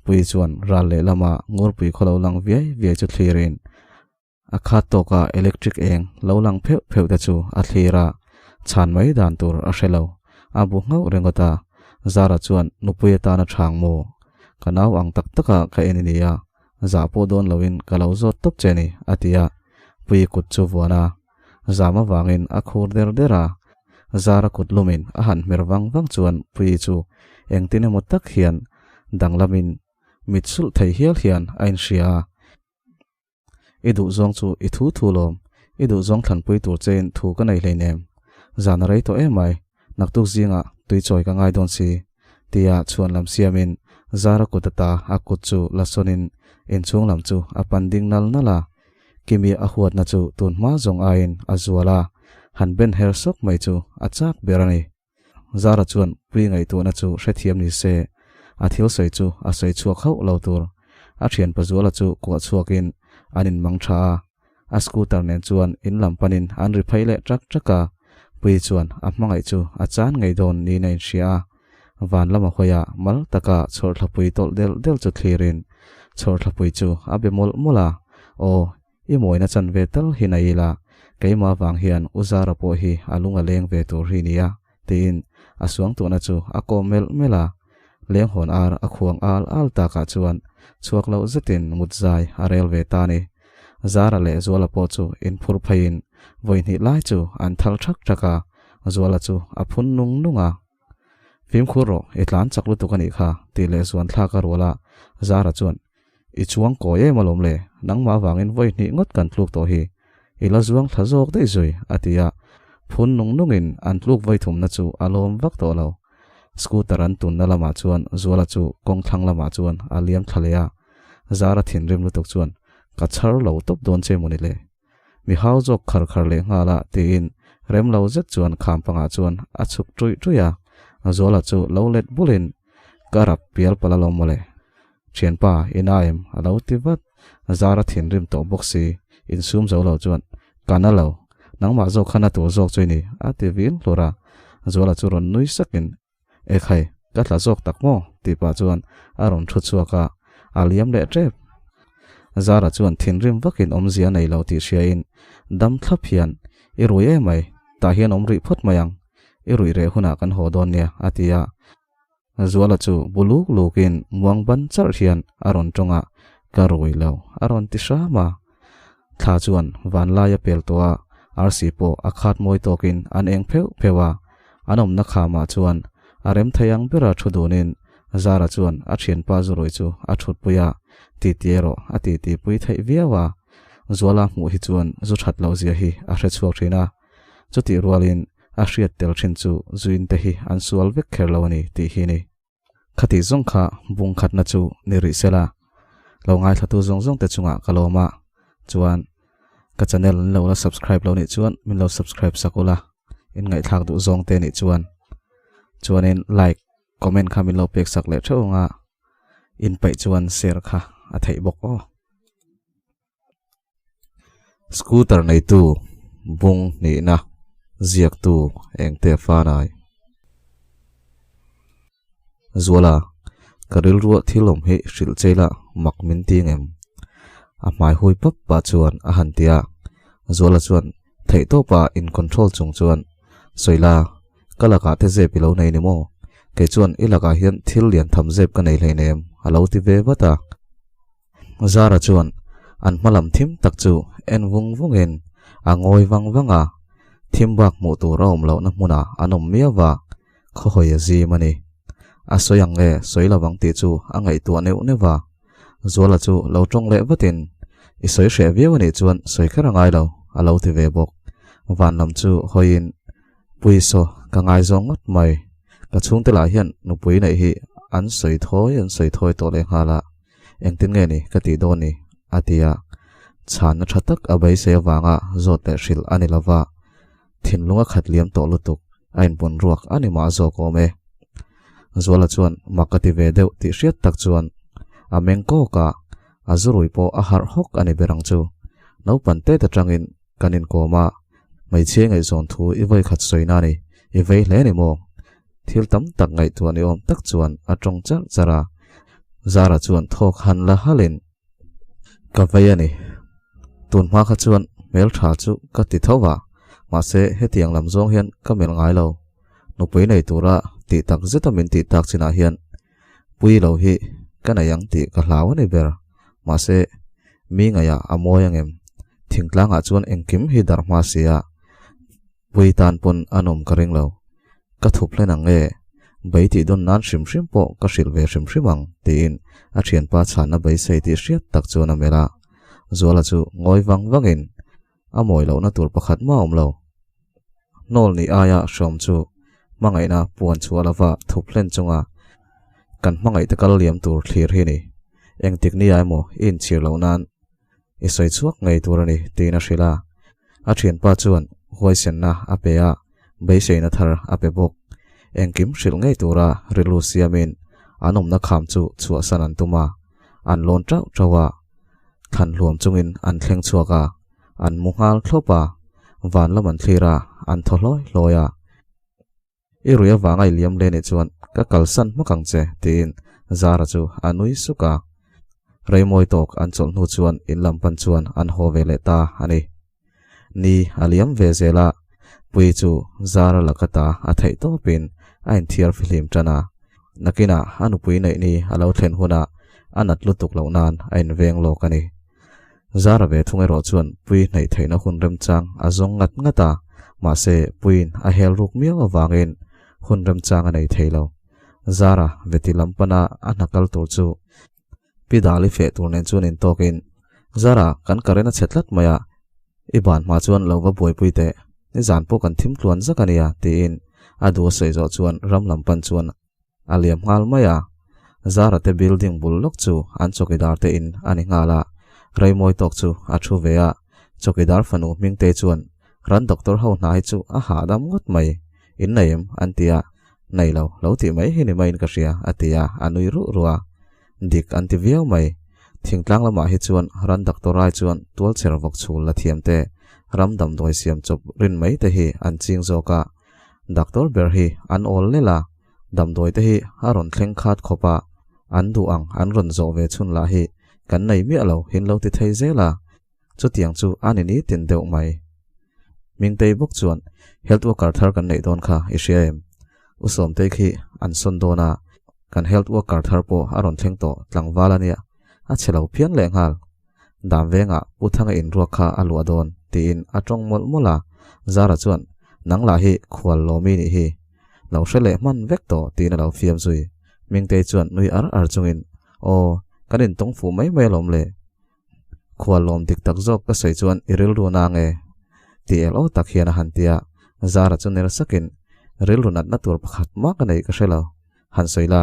Pui chuan ral lehlama ngurpui khaw lo lang viai viai chu thlirin A khat tawka electric eng lo lang pheuh pheuh te chu a thlir a, chhan mai dan tur a hre lo. A bu nghauh ringawt a, Zara chuan nupui atana chhang maw? Ka nau ang tak taka ka en i nia, zah pawh dawn loin ka lo zawt tawp che ni, a ti a. Pui kut chu vuan a, zam avangin a khur der der a. Zara kut lumin a han hmer vang vang chuan Puii chu engtin emaw tak hian danglamin mit sulh thei hial hian a inhria a. I duh zawng chu i thu thu lawm, i duh zawng thlanpui tur chein thu ka nei hleinem. Zan a rei tawh em mai, naktuk zingah tui chawi ka ngai dawn si, tia chhuan lam siamin Zara kut ata a kut chu la sawnin inchhung lam chu a pan ding nal nal a. Kimi a huatna chu tun hma zawng aiin a zual a, han ben her sawk mai chu a chak ber a ni. Zara chuan pui ngaihtuahna chu hrethiam ni se, a thil sawi chu a sawi chhuak hauh lo tur. A thian Pazuala chu kuah chhuakin an inmang tha a, a scooter nen chuan in lam panin an ri phei leh ṭak ṭak a. Pui chuan a hmangaih chu a chan ngei dawn niin a inhria a, van lama hawiah mal taka chhawrthlapui tawlh del del chu thlirin chhawrthlapui chu a be mawlh mawlh a, Aw, I mawina chan ve tal hi na ila, keimah vang hian U Zara pawh hi a lung a leng ve tur hi nia, tiin a suangtuahna chu a kawm melh melh a. Lenghawn ar a khuang al al takah chuan chhuak loh zetin mut zai a rel ve ta ni. Zara leh Zuala pawh chu inphur pheiin vawi hnih lai chu an thal thak thak a, Zuala chu a phun nung nung a. Fimkhur rawh, i tlan chak lutuk a nih kha, tih leh zuan thlak a rual a, Zara chuan, I chuang kawi em alawm le, nangmah avangin vawi hnih ngawt kan tluk tawh hi, i la zuang thla zawk daih zui, a ti a, phun nung nungin an tluk vawi thumna chu a lawm vak tawh lo. Scooter an tunna lamah chuan Zuala chu kawng thlang lamah chuan a liam thla leh a, Zara thinrim lutuk chuan, Ka chhar lo tawp dawn che mawni le? Mi hau zawk khar khar leh nghal a, tiin rem lo zet chuan kham pangah chuan a chhuk ṭuih ṭuih a, Zuala chu lo let bulin, Ka rap pial palh alawm mawle. Thianpa, i na em? a lo ti vat. Zara thinrim tawh bawk si, insum zo lo chuan, Ka na lo. Nangmah zawk kha na tur zawk chu i ni, a ti vil hlur a. Zuala chu rawn nui sakin, Ekhai, ka tla zawk tak maw? tih pah chuan a rawn thu chhuak a, a liam leh tep. Zara chuan thinrim vakin awmzia a nei lo tih hriain dam thlap hian, I rui em mai, tah hian awm rih phawt mai ang, i ruih reh hunah kan haw dawn nia, a ti a. Zuala chu bu luk lukin muang ban charh hian a rawn tawng a, Ka rui lo, a rawn ti hram a. Thla chuan vanlai a pel tawh a, arsi pawh a khat mawi tawkin an eng pheuh pheuh a. An awmna khamah chuan a rem thei ang bera thu dunin Zara chuan a thianpa Zurui chu a thutpui a, titi erawh a titi pui theih viau a. Zuala hmuh hi chuan zu that loh zia hi a hre chhuak thin a. Chutih rualin a hriat tel thin chu zuin te hi an sual vek kher lo a ni tih hi a ni. Khati zawng kha bung khatna chu ni rih sela, lo ngaithlatu zawng zawng te chungah ka lawm a, chuan ka channel an lo la subscribe lo nih chuan min lo subscribe sak ula, in ngaihthlak duh zawng te nih chuan chuanin like comment kha min lo pek sak leh theuh ang a, in paih chuan share kha a theih bawk aw. Scooter neitu bung hnihna ziaktu engte fanai. Zuala, ka rilruah thil awm hi hrilh che ila mak min ti ngem? A hmai hui pap pah chuan a han ti a. Zuala chuan theihtawpa in control chung chuan, Sawila, ka lakah te zep i lo nei ni maw? Kei chuan i lakah hian thil lian tham zep ka nei hleinem, a lo ti ve vat a. Zara chuan an hma lam thim tak chu en vung vungin a ngawi vang vang a, thim bak hmuh tur a awm lohna hmunah an awm miau va, khawhawi a zim a ni. A sawi ang nge sawi lo ang tih chu a ngaihtuah neuh neuh va, Zuala chu lo tawng leh vatin, I sawi hreh viau a nih chuan sawi kher a ngai lo, a lo ti ve bawk. Van lam chu hawiin, Puisaw, ka ngaizawng ngawt mai. Ka chhungte lah hian nupui neih hi an sawi thawi an sawi thawi tawh lehnghal a. Engtin nge ni ka tih dawn ni? a ti a. Chhanna tha tak a beisei avanga zawt leh hrilh a ni lova, thinlung a khat liam tawh lutuk, a inpun ruak a ni mah zawk awm e. Zuala chuan mak a ti ve deuh tih hriat tak chuan a meng kawk a, a zurui pawh a harh hawk a ni ber ang chu. Naupan tet atangin kan inkawm a, hmeichhia ngaihzawn thu i vawi khat sawina a ni, i vei hle ni maw? Thil tam tak ngaihtuah ni awm tak chuan a tawng charh charh a, Zara chuan thawk han la halin, Ka vei a ni. Tun hma kha chuan hmeltha chu ka ti tho va, mahse hetiang lam zawng hian ka melh ngai lo. Nupui nei tura tih tak zeta min tih tak chinah hian pui lo hi ka nei ang tih ka hlau a ni ber. Mahse, mi ngaihah a mawi angem? Thingtlangah chuan engkim hi darh hma si a. Pui tan pawn a nawm ka ring lo. Ka thup hlen ang e, bei tih dawn nan hrim hrim pawh ka hrilh ve hrim hrim ang, tiin a thianpa chhanna beisei tih hriat tak chuan a melh a. Zuala chu ngawi vang vangin a mawi lohna tur pakhat mah a awm lo. Hnawl nih aia hrawm chu hmangaihna puan chhuah lova thup hlen chunga kan hmangaihte kal liam tur thlir hi ni. Engtik nia emaw i inchhir loh nan i sawi chhuak ngei tur a ni, tiin a hrilh a. A thianpa chuan huaisenna a pe a, beiseina thar a pe bawk. Engkim hrilh ngei tura rilru siamin an awmna kham chu chhuahsan an tum a, an lawn tauh tauh a, thlan hluam chungin an thleng chhuak a, an mu nghal thlawp a, van lam an thlir a, an thaw hlawi hlawi a. I rui avanga i liam le nih chuan ka kalsan hmak ang che, tiin Zara chu a nui suk a. Reimawi tawk an chawlh hnu chuan in lam pan chuan an haw ve leh ta a ni. Ni a liam ve zel a, Puii chu Zara laka ta a theih tawpin a inthiar fihlim tan a. Nakinah a nupui neih ni a lo thlen hunah a nat lutuk loh nan a inveng lawk a ni. Zara ve thung erawh chuan Puii hnaih theihna hun remchang a zawng ngat ngat a, mahse Puiin a hel ruk miau avangin hun remchang a nei thei lo. Zara veti lam pana a hna kal tur chu Pi Dali feh tur nen chuan intawkin, Zara, kan current a chhe tlat mai a, i ban hma chuan lo va buaipui teh, nizan pawh kan thim tluan zak a nia, tiin a duh a sawi zawh chuan ram lam pan chuan a liam nghal mai a. Zara te building bul lawk chu an chawkidar te in a ni nghal a, Reimawi tawk chu a thu ve a, chawkidar fanu Hmingtei chuan ran doctor ho hna hi chu a hahdam ngawt mai, in nei em? an ti a, Nei lo, lo tih mai hi ni maiin ka hria, a ti a, a nui ruh ruh a. Dik an ti viau mai. Thingtlang lamah hi chuan ran doctor ai chuan tualchher vawk chhul la thiam te, ram damdawi siam chawp rin mai te hi an ching zawk a. Doctor ber hi an awl lel a, damdawi te hi a rawn thleng khat khawp a, an duh ang an rawn zawh ve chhun lah hi kan nei miah lo hin lo ti thei zel a. Chutiang chu a ni nitin deuh mai. Mingtei bawk chuan, Health worker thar kan neih dawn kha i hria em? U Sawmtei khi an sawn dawn a, kan health worker thar pawh a rawn thleng tawh tlangval a nia, a chhe lo phian leh nghal. Dam vengah Pu Thanga inruak kha a luah dawn, tiin a tawng mawlh mawlh a. Zara chuan, Nang lah hi khual lawmi nih hi. Lo hre leh hman vek tawh, tiin a lo fiam zui. Mingtei chuan nui ar ar chungin, Aw, kan intawng fuh mai mai alawm le. Khual lawm dik tak zawk ka sawi chuan i rilru na nge? Ti el aw tak hian a han ti a, Zara chu ner sakin, Rilru natna tur pakhat mah ka neih ka hre lo, han sawi la.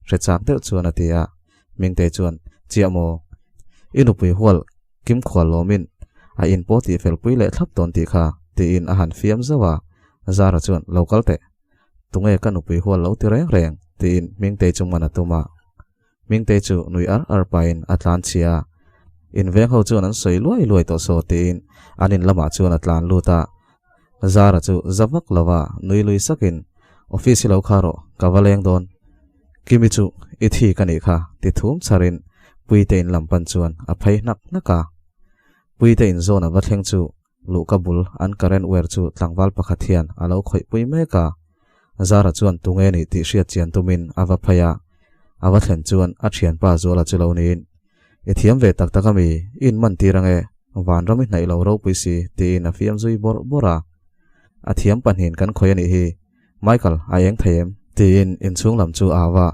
Hre chak deuh chuan a ti a, Mingtei chuan, Chiah maw? I nupui hual kim khual lawmin a in pawh tih fel pui leh thlap dawn tih kha, tiin a han fiam zauh a, Zara chuan, Lo kal teh. Tunge ka nupui hual lo ti reng reng? tiin Mingtei chu man a tum a. Hmingtei chu nui ar ar pahin a tlan chhia a, In veng ho chuan an sawi luai luai tawh saw tiin an in lamah chuan a tlan lut a. Zara chu za vak lova nui lui sakin, Office hi lo kha rawh, ka va leng dawn. Kimi chu i thi ka nih kha ti thum chharin Puite in lam pan chuan a phei hnak hnak a. Puite in zawn a va thleng chu Luhka bul an current wire chu tlangval pakhat hian a lo khawih pui mek a. Zara chuan tunge nih tih hriat chian tumin a va phei a. A va thlen chuan a thianpa Zuala chu lo niin, I thiam ve tak tak ami, i inman tir ange, vanram i hnaih lo ropui si, tiin a fiam zui bawrh bawrh a. A thiam pahnihin kan khawih a nih hi, Michael, a eng thei em? Tiin inchhung lam chu a va.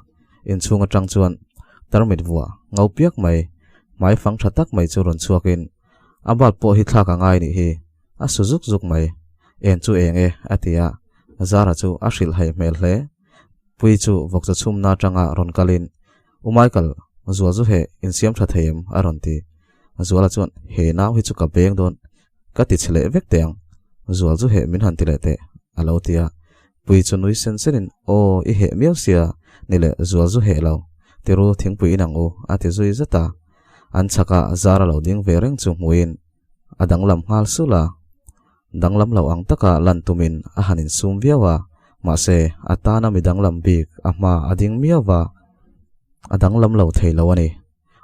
Inchhung atang chuan tarmit vuah ngau piak mai, hmai fang tha tak mai chu rawn chhuakin, A bulb pawh hi thlak a ngai nih hi, a su zuk zuk mai. En chu eng e, a ti a. Zara chu a hrilh haih hmel hle. Pui chu vawkchaw chhumna atanga rawn kalin, U Michael, Zual zu he insiam tha thei em? a rawn ti. Zuala chuan, He nau hi chu ka beng dawn, ka ti chhe leh vek teh ang. Zual zu heh min han ti leh teh, a lo ti a. Pui chu nui sen senin, Aw, i heh miau sia, ni leh Zual zu heh lo, tiru thingpui inang u, a ti zui zat a. An chhakah zar a lo ding ve reng chu hmuin a danglam nghal sulh a. Danglam lo ang taka lan tumin a han insum viau a, mahse a tana mi danglam bik a hma a ding miau va, a danglam lo thei lo a ni.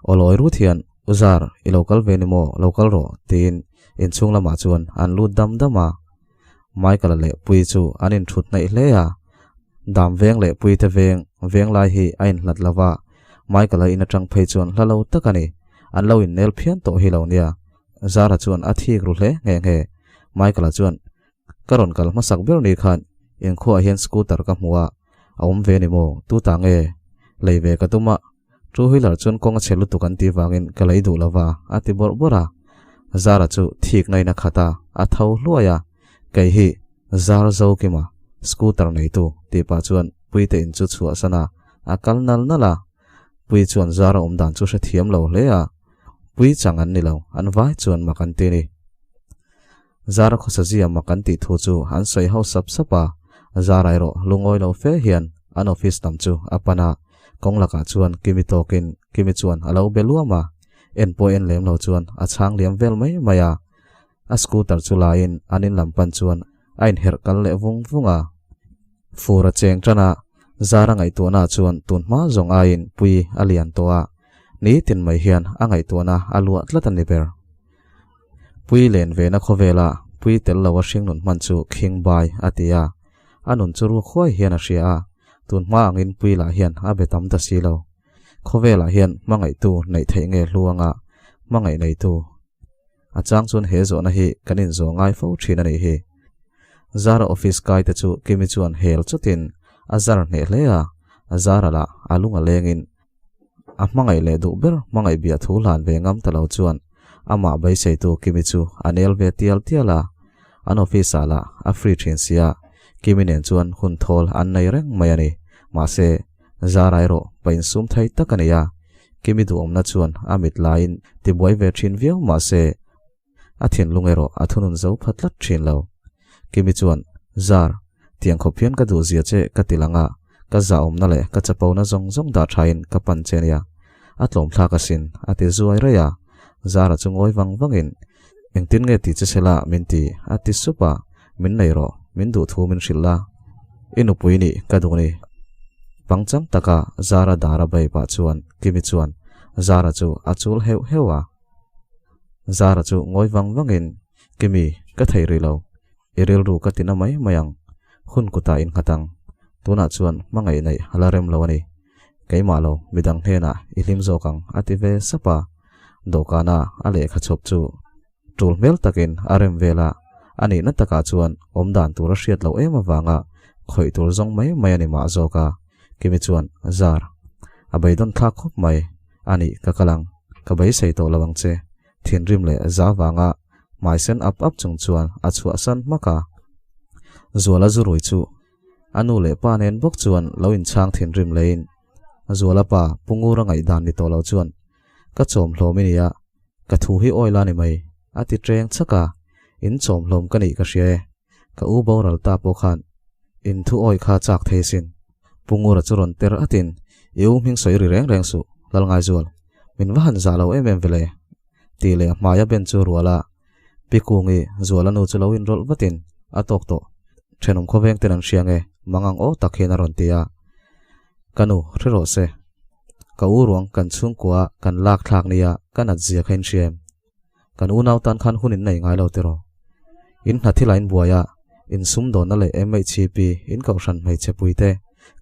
Aw lawi rut hian, U Zar, i lo kal ve ni maw, lo kal rawh, tiin inchhung lamah chuan an lut dam dam a. Michael-a leh Puii chu an inthut hnaih hle a, Dam veng leh Puii te veng veng lai hi a inhlat lo va, Michael-a in atang phei chuan hla lo tak a ni, an lo innel phian tawh hi lo nia. Zara chuan a thik ru hle nghe nghe. Michael-a chuan, Ka rawn kal hmasak ber ni khan inkhuaah hian scooter ka hmu a, a awm ve ni maw? Tu ta nge? Lei ve ka tum a, two wheeler chuan kawng a chhe lutuk an tih vangin ka lei duh lo va, a ti bawrh bawrh a. Zara chu thikna in a khat a, a tho hluai a, Kei hi Zar Zokima, scooter neitu, tih pah chuan Puite in chu chhuahsan a, a kal nal nal a. Pui chuan Zara awm dan chu hrethiam lo hle a, Pui chang an ni lo, an vai chuan mak an ti ni. Zara khawsa zia mak an tih thu chu an sawi ho sap sap a, Zara erawh lungawi lo fe hian an office lam chu a pan a, kawng lakah chuan Kimi tawkin Kimi chuan a lo be luam a, en pawh en lem lo chuan a chhang liam vel mai mai a, a scooter chu laiin an in lam pan chuan a inherh kal leh vung vung a. Fur a cheng tan a, Zara ngaihtuahna chuan tun hma zawng aiin pui a lian tawh a, nitin mai hian a ngaihtuahna a luah tlat a ni ber. Pui len vena khawvela pui tel lo a hringnun hman chu khing bai a ti a, a nun chu ruak huai hian a hria a, tun hma angin pui lah hian a be tam ta si lo. Khawvelah hian hmangaihtu neih theih nge hlu anga hmangaih neitu A chang chuan he zawhna hi kan inzawh ngai fo thin a nih hi. Zara office kai te chu Kimi chuan hel chutin a zar hneh hle a, Zara lah a lung a lengin a hmangaih leh duh ber hmangaih bia thu hlan ve ngam ta lo chuan amah beiseitu Kimi chu a nel ve tial tial a, an office ah lah a free thin sia, Kimi nen chuan hun thawl an nei reng mai a ni. Mahse, Zara erawh pa insum thei tak a nei a, Kimi duhawmna chuan a mit laiin tibuai ve thin viau mahse, a thinlung erawh a thunun zo pha tlat thin lo. Kimi chuan, Zar, tiang khawp hian ka duh zia che ka ti lang a, ka zahawmna leh ka chapona zawng zawng dah thain ka pan che nia, a tlawmthlak asin, a ti zuai raih a. Zara chu ngawi vang vangin, Engtin nge ti che sela min ti? a ti sup a, Min nei rawh, min duh thu min hrilh la, i nupui nih ka duh ni. Pangchang taka Zara dara bei pah chuan Kimi chuan Zara chu a chul heuh heuh a. Zara chu ngawi vang vangin, Kimi, ka thei rih lo, i rilru ka tina mai mai ang, hun kutah innghat ang, tunah chuan hmangaih neih a la rem lo a ni. Keimah lo, midang hnenah i hlim zawk ang, a ti ve sap a. Dawhkana a lehkha chhawp chu Tul hmel takin a rem vel a, a nihna takah chuan awm dan tur a hriat loh em avanga khawih tur zawng mai mai a ni mah zawk a, Kimi chuan, Zar, a beidawn thlak khawp mai, a nih ka kal ang, ka beisei tawh lo ang che, thinrim leh za vanga hmai sen ap ap chung chuan a chhuahsan hmak a. Zuala zurui chu a nu leh pa nen bawk chuan lo inchhang thinrim leiin Zuala pa Pu Ngura ngaihdan ni tawh lo chuan, Ka chawm hlawm i nia, ka thu hi awi la ni mai, a ti ṭeng chak a, in chawm hlawm ka nih ka hria e, ka u boral ta pawh khan in thu awi kha chak thei sin. Pu Ngura chu rawn ter atin, I u hming sawi ri reng reng suh, Lalngaizual, min va han zah lo em em vele, tih leh a hmaia ben chu rual a, Pi Kungi, Zuala nu chu lo inrawlh vatin a tawk tawh, thenawm khawveng ten an hria nge, mangang aw tak hian a rawn ti a, Ka nu, hre rawh se. Ka u ruang kan chhungkua kan lak thlak nia ka nat zia kha in hria em? Kan unau tan khan hun in nei ngai lo tiraw? In hna thil a in buai a, in sumdawnna leh MHCP in kohhran hmeichhe pui te,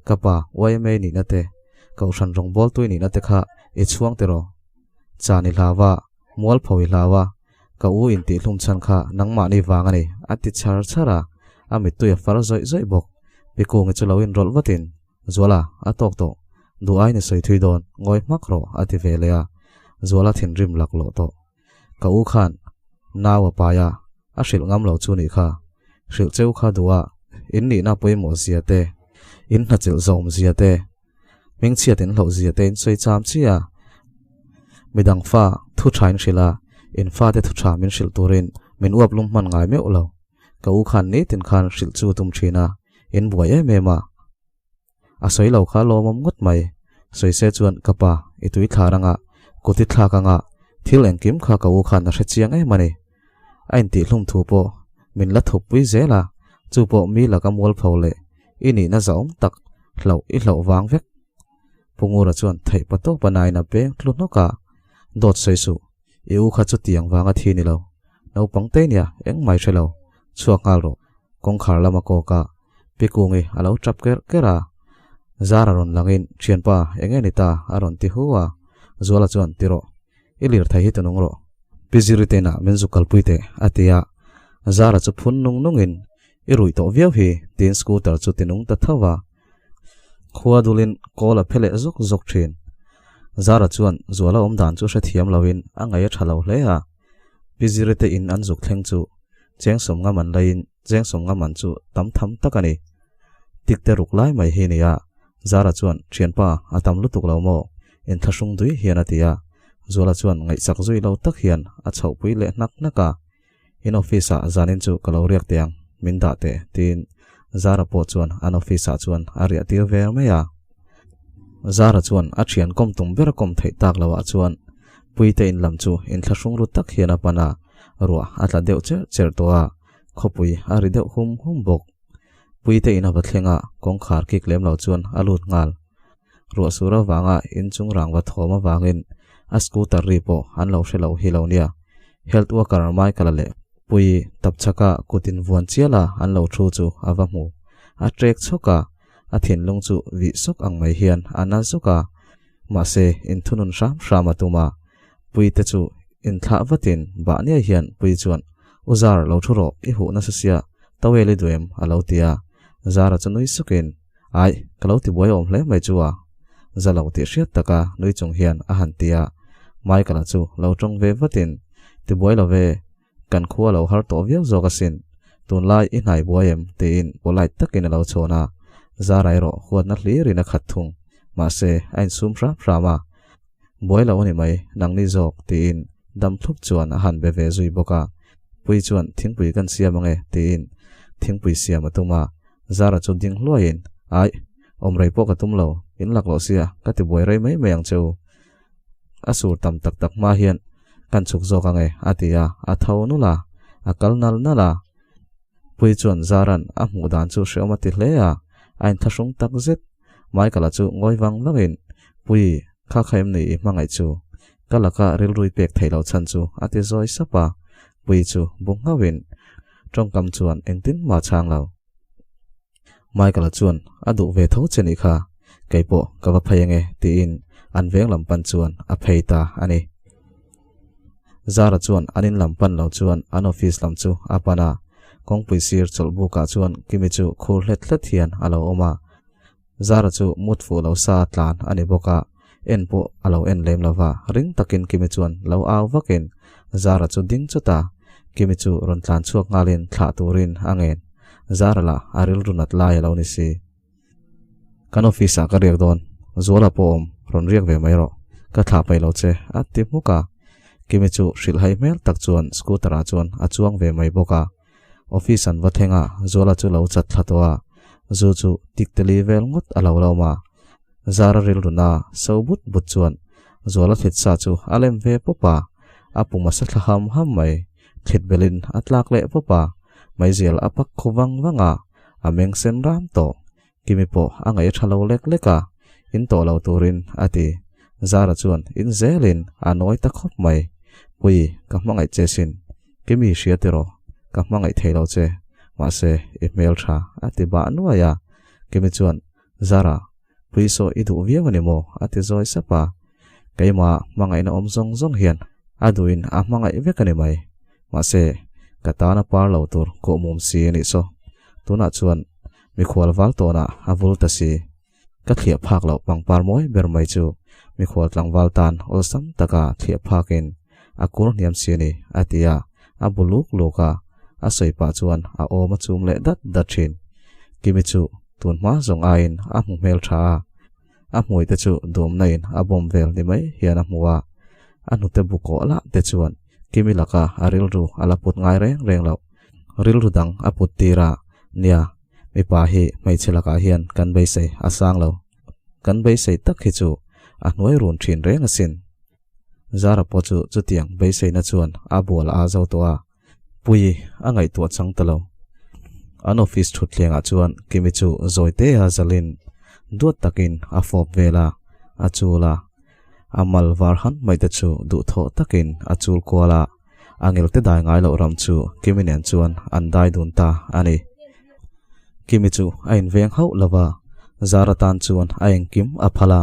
ka pa YMA nihna te, kohhran rawngbawltui nihna te kha i chhuang tiraw? Chan i hlau a, mualpho i hlau a, ka u in tih hlum chhan kha nangmahni vang a ni, a ti chhar chhar a, a mittui a far zawih zawih bawk. Pi Kungi chu lo inrawlh vatin, Zuala, a tawk tawh. Duh aiin i sawi thui dawn, ngawi hmak rawh, a ti ve leh a. Zuala thinrim laklawh tawh. Ka u khan nau a pai a, a hrilh ngam lo chu nih kha. Hrilh cheu kha duh a, in nihna pawimawh zia te, in hnachilh zawm zia te, hmingchhiat in hlauh zia te in sawi cham chi a. Midang fa thu tha in hrilh a, in fate thu tha min hrilh turin min uap lum hman ngai meuh lo. Ka u khan nitin khan hrilh chu tum thin a, in buai em em a. A sawi lo kha lawmawm ngawt mai. Sawi se chuan ka pa, i tui thlar anga, kut i thlak anga, thil engkim kha ka u khan a hre chiang em a ni. A intihhlum thu pawh min la thup pui zel a, chu pawh mi laka mualpho leh i nihna zahawm tak hlauh i hlauh vang vek. Pu Ngura chuan theih pa tawp a nain a beng tlu hnawk a, Dawt sawi suh, i u kha chutiang vanga thi ni lo. Naupang te nia, engmai hre lo, chhuak nghal rawh. Kawngkhar lama kawk a, Pi Kungi a lo tap kerh kerh a. Zara rawn langin, Thianpa, eng nge ni ta? a rawn ti hu a. Zuala chuan, Ti rawh, i lirthei hi tunung rawh. Pi Zirite inah min zuk kalpui teh, a ti a. Zara chu phun nung nungin, I ruih tawh viau hi, tiin scooter chu tinung ta tho va. Khua dulin kawl a phe leh zawk zawk thin. Zara chuan Zuala awm dan chu hrethiam loin a ngaih a tha lo hle a. Pi Ziri te in an zuk thleng chu cheng sawmnga man laiin cheng sawmnga man chu tam tham tak a ni. Tik te ruk lai mai hi nia. Zara chuan, Thianpa, a tam lutuk lo maw? Inthlahrung dui hian a ti a. Zuala chuan ngaihsak zui lo tak hian a chhohpui leh hnak hnak a. In office ah zanin chu ka lo riak teh ang, min dah teh, tiin Zara pawh chuan an office ah chuan a riah tir ve mai a. Zara chuan a thian kawm tum ber a kawm theih tak lo ah chuan Puite in lam chu inthlahrung ru tak hian a pan a, ruah a tla deuh cherh cherh tawh a, khawpui a ri deuh hum hum bawk. Puite in a va thleng a, kawngkhar kik lem lo chuan a lut nghal. Ruah sur avanga inchung rangva thawm avangin a scooter ri pawh an lo hre lo hi lo nia. Health worker Michael-a leh Puii tapchhaka kut invuan chiala an lo thu chu a va hmu. A trek chhawk a, a thinlung chu vih sawk ang mai hian a na zuk a. Mahse, inthunun hram hram a tum a. Puii te chu inthlah vatin bah niai hian Puii chuan, U Zar, lo thu rawh, i huh nasa sia, towel i duh em? a lo ti a. Zara chu nui sukin, Aih, ka lo ti buai awm hle mai chu a, za lo tih hriat taka nui chung hian a han ti a, Michael-a chu lo tawng ve vatin, Ti buai lo ve, kan khua lo har tawh viau zawk asin, tunlai i hnai buai em? tiin polite takin a lo chhawn a, Zara erawh huatna hlirin a khat thung, mahse a insum hram hram a, Buai lo a ni mai, nangni zawk, tiin dam thlup chuan a han be ve zui bawk a, Puii chuan thingpui kan siam ange, tiin thingpui siam a tum a, Zara chu ding hluaiin, Aih, awm rei pawh ka tum lo, in lak loh sia, ka ti buai rei mai mai ang che u. A sur tam tak tak hma hian kan chhuk zawk ang e, a ti a, a tho nulh a, a kal nal nal a. Puii chuan Zara'n a hmuh dan chu hreawm a ti hle a, a inthlahrung tak zet. Michael-a chu ngawi vang vangin, Puii, kha kha em ni i hmangaih chu? Ka laka rilrui pek theih loh chhan chu, a ti zawi sap a. Puii chu bu nghauhin, Tawngkam chuan engtin mah chhang lo. Michael-a chuan a duh ve tho che nih kha, kei pawh ka va phei ange tiin an veng lam pan chuan a phei ta a ni. Zara chuan an in lam pan lo chuan an office lam chu a pan a, kawngpui sir chawlh bukah chuan Kimi chu khur hlet hlet hian a lo awm a. Zara chu mut fuh lo sa tlan a ni bawk a, en pawh a lo en lem lo va, ring takin Kimi chuan lo au vakin Zara chu ding chawt a, Kimi chu rawn tlan chhuak nghalin thlah turin a ngen. Zara lah a rilru nat lai a lo ni si. Kan office ah ka riak dawn, Zuala pawh awm, rawn riak ve mai rawh, ka thlah paih lo che, a ti hmuk a. Kimi chu hrilhhai hmel tak chuan scooter ah chuan a chuang ve mai bawk a. Office an va thleng a, Zuala chu lo chat thla tawh a, zu chu tik teli vel ngawt a lo lawm a. Zara rilruna so but but chuan Zuala thlit sa chu a lem ve pawp a, a pum a sa thla ham ham mai. Thlit belin a tlak leh pawp a, meizial a pak khu vang vang a, a meng sen ram tawh. Kimi pawh a ngaih a tha lo lek lek a, in tawh lo turin a ti. Zara chuan in zelin a nawi ta khawp mai. Pui, ka hmangaih che sin. Kimi hria tiraw, ka hmangaih thei lo che. Mahse, i hmel tha a ti bah nuai a. Kimi chuan, Zara, pui saw i duh viau a ni maw? a ti zawi sap a. Keimah hmangaihna awm zawng zawng hian a duhin a hmangaih vek a ni mai. Mahse, ka tan a par lo tur kawhmum si a nih saw. Tunah chuan Mikhual val tawnah a vul ta si. Ka thliah phak loh pangpar mawi ber mai chu mikhual tlangval tan awlsam taka thliah phakin a kur hniam si a ni, a ti a, a bu luk luk a, a sawi pah chuan a awm a chum leh dat dat thin. Kimi chu tun hma zawng aiin a hmu hmel tha a, a hmui te chu duamna in a bawm vel ni mai hian a hmu a, a hnute bu kawh lah te chuan Kimi laka a rilru a la put ngai reng reng loh. Rilru dang a put tir a, nia, mipa hi hmeichhe lakah hian kan beisei a sang lo. Kan beisei tak hi chu a hnuai run thin reng asin. Zara pawh chu chutiang beiseina chuan a bual a zo tawh a, Puii a ngaihtuah chang ta lo. An office thutthlengah chuan Kimi chu zawite a zalin duat takin a fawp vel a, a chul a. A mal var han mai te chu duhthawh takin a chul kual a. A ngelte dai ngai loh ram chu Kimi nen chuan an dai dun ta a ni. Kimi chu a inveng hauh lo va, Zara tan chuan a engkim a phal a,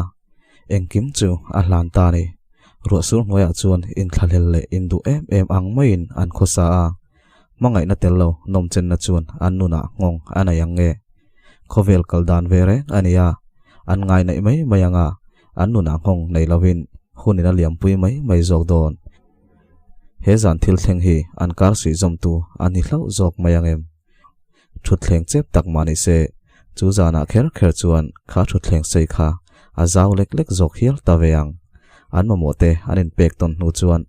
engkim chu a hlan ta a ni. Ruahsur hnuaiah chuan inthlahlel leh induh em em ang maiin an khawsa a. Hmangaihna tel lo nawmchenna chuan an nunah nghawng a nei ang nge? Khawvel kal dan ve reng a nia, an ngai naih mai mai ang a, an nunah nghawng nei lovin hunin a liampui mai mai zawk dawn. He zan thil thleng hi an kar suih zawmtu a ni hlauh zawk mai ang em? Thutthleng chep tak mah ni se, chu zanah kher kher chuan kha thutthleng sei kha a zau lek lek zawk hial ta ve ang. An mamawh te an inpek tawn hnu chuan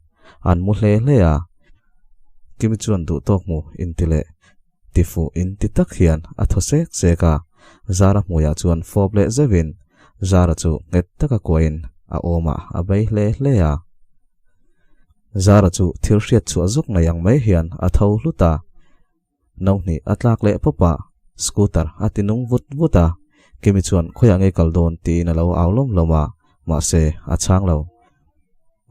an mu hle hle a. Kimi chuan duh tawk hmu inti leh tifuh inti tak hian a thaw sek sek a, Zara hmuiah chuan fawp leh zeuhin Zara chu nghet taka kuahin a awmah a bei hle hle a. Zara chu thil hriat chhuah zawk nei ang mai hian a tho hlut a. No hnih a tlak leh pawp a, scooter a ti nung vut vut a, Kimi chuan khawiah nge kal dawn tiin a lo au lawm lawm a, mahse a chhang lo.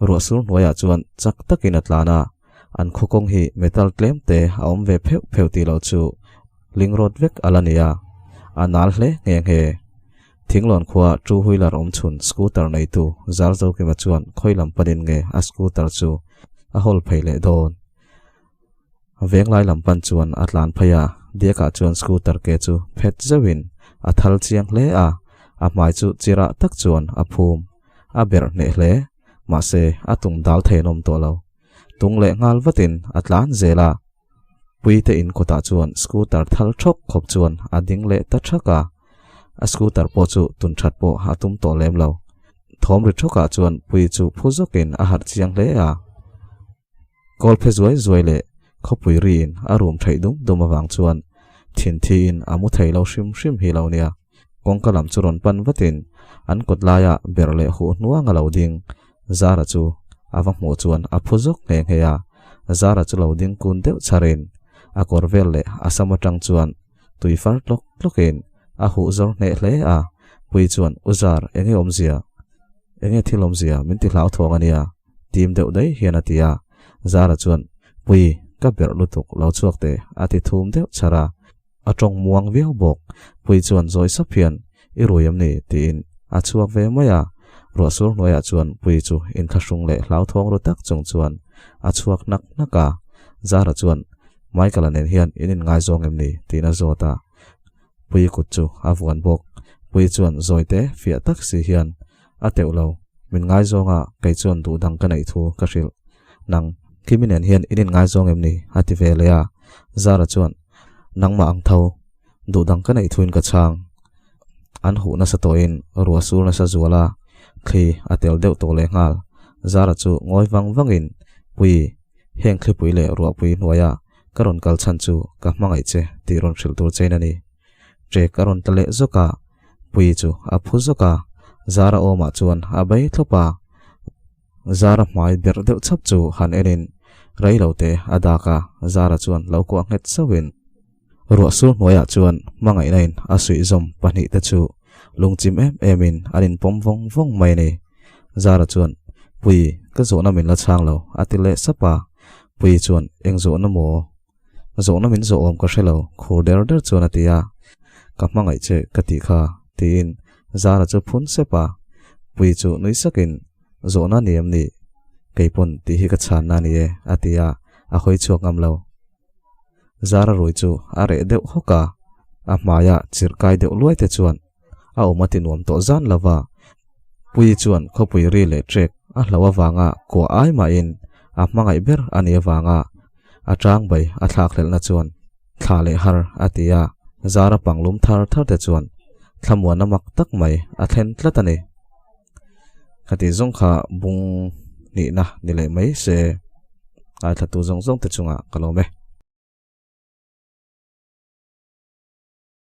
Ruah sur hnuaiah chuan chak takin a tlan a, an khaw kawng hi metal tlem te a awm ve pheuh pheuh tih loh chu ling rawt vek a la ni a, a nal hle nghe nghe. Thinglawn khua two wheeler awm chhun scooter neitu Zarzokima chuan khawi lam panin nge a scooter chu a hawl phei leh dawn. Venglai lam pan chuan a tlan phei a, Diakah chuan scooter ke chu phet zeuhin a thal chiang hle a, a hmai chu chirah tak chuan a phum a berh hneh hle, mahse a tung dal thei an awm tawh lo. Tung leh nghal vatin a tlan zel a, Puite in kawtah chuan scooter thal thawk khawp chuan a ding leh ta thak a, a scooter pawh chu tun that pawh a tum tawh lem lo. Thawm ri thawkah chuan Pui chu phu zawkin a harh chiang hle a. Kawl phe zuai zuai leh khawpui riin a rum theih dum dum avang chuan thin thiin a mu thei lo hrim hrim hi lo nia. Kawngka lam chu rawn pan vatin an kawt laia ber leh huh hnuang a lo ding. Zara chu a va hmuh chuan a phu zawk nghe nghe a, Zara chu lo ding kun deuh chharin a kawr vel leh a sam atang chuan tui far tlawk tlawkin a huh zawr hneh hle a. Pui chuan, U Zar, enge awmzia? Enge thil awmzia? Min ti hlauthawng a nia. Tim deuh daih hian a ti a, Zara chuan, Pui, ka berh lutuk, lo chhuak teh, a ti thum deuh chhar a. A tawng muang viau bawk. Pui chuan zawi sap hian, I rui em ni? tiin a chhuak ve mai a. Ruah sur hnuaiah chuan Pui chu inthlahrung leh hlauthawng ru tak chung chuan a chhuak hnak hnak a. Zara chuan, Michael-a nen hian in inngaizawng em ni? tiin a zawt a. Pui kut chu a vuan bawk. Pui chuan zawite fiah tak si hian, A teuh lo, min ngaizawng a, kei chuan duh dang ka neih thu ka hrilh. Nang, Kimi nen hian in inngaizawng em ni? a ti ve leh a. Zara chuan, Nangmah ang tho, duh dang ka neih thuin ka chhang. An huh nasa tawhin ruah sur nasa zual a, thli a tel deuh tawh leh nghal. Zara chu ngawi vang vangin, Pui, heng thlipui leh ruahpui hnuaia ka rawn kal chhan chu ka hmangaih che tih rawn hrilh tur chein a ni. Ṭek a rawn tla leh zawk a, Pui chu a phu zawk a, Zara awmah chuan a bei thlawp a. Zara hmai berh deuh chhap chu han enin rei lo te a dak a, Zara chuan lo kuah nghet sauhin ruah sur hnuaiah chuan hmangaihna in a suihzawm pahnihte chu lungchim em emin an inpawm vawng vawng mai a ni. Zara chuan, Pui, ka zawhna min la chhang lo, a ti leh sap a. Pui chuan, Eng zawhna maw? Zawhna min zawh awm ka hre lo, khur der der chuan a ti a. Ka hmangaih che ka tih kha, tiin Zara chu phun sep a. Pui chu nui sakin, Zawhna ni em ni? Kei pawn tih hi ka chhanna a ni e, a ti a, a hawi chhuak ngam lo. Zara rui chu a reh deuh hawk a, a hmaia chirh kai deuh luai te chuan a awm a ti nuam tawh zan lo va. Puii chuan khawpui ri leh trek a hloh avanga kuah ai mahin a hmangaih ber a nih avanga a tang bai a thlakhlelhna chuan thla leh har a ti a, Zara panglum thar thar te chuan thlamuanna mak tak mai a thlen tlat a ni. Khati zawng kha bung nihna ni leh mai se, ngaithla tu zawng zawng te chungah ka lawm e.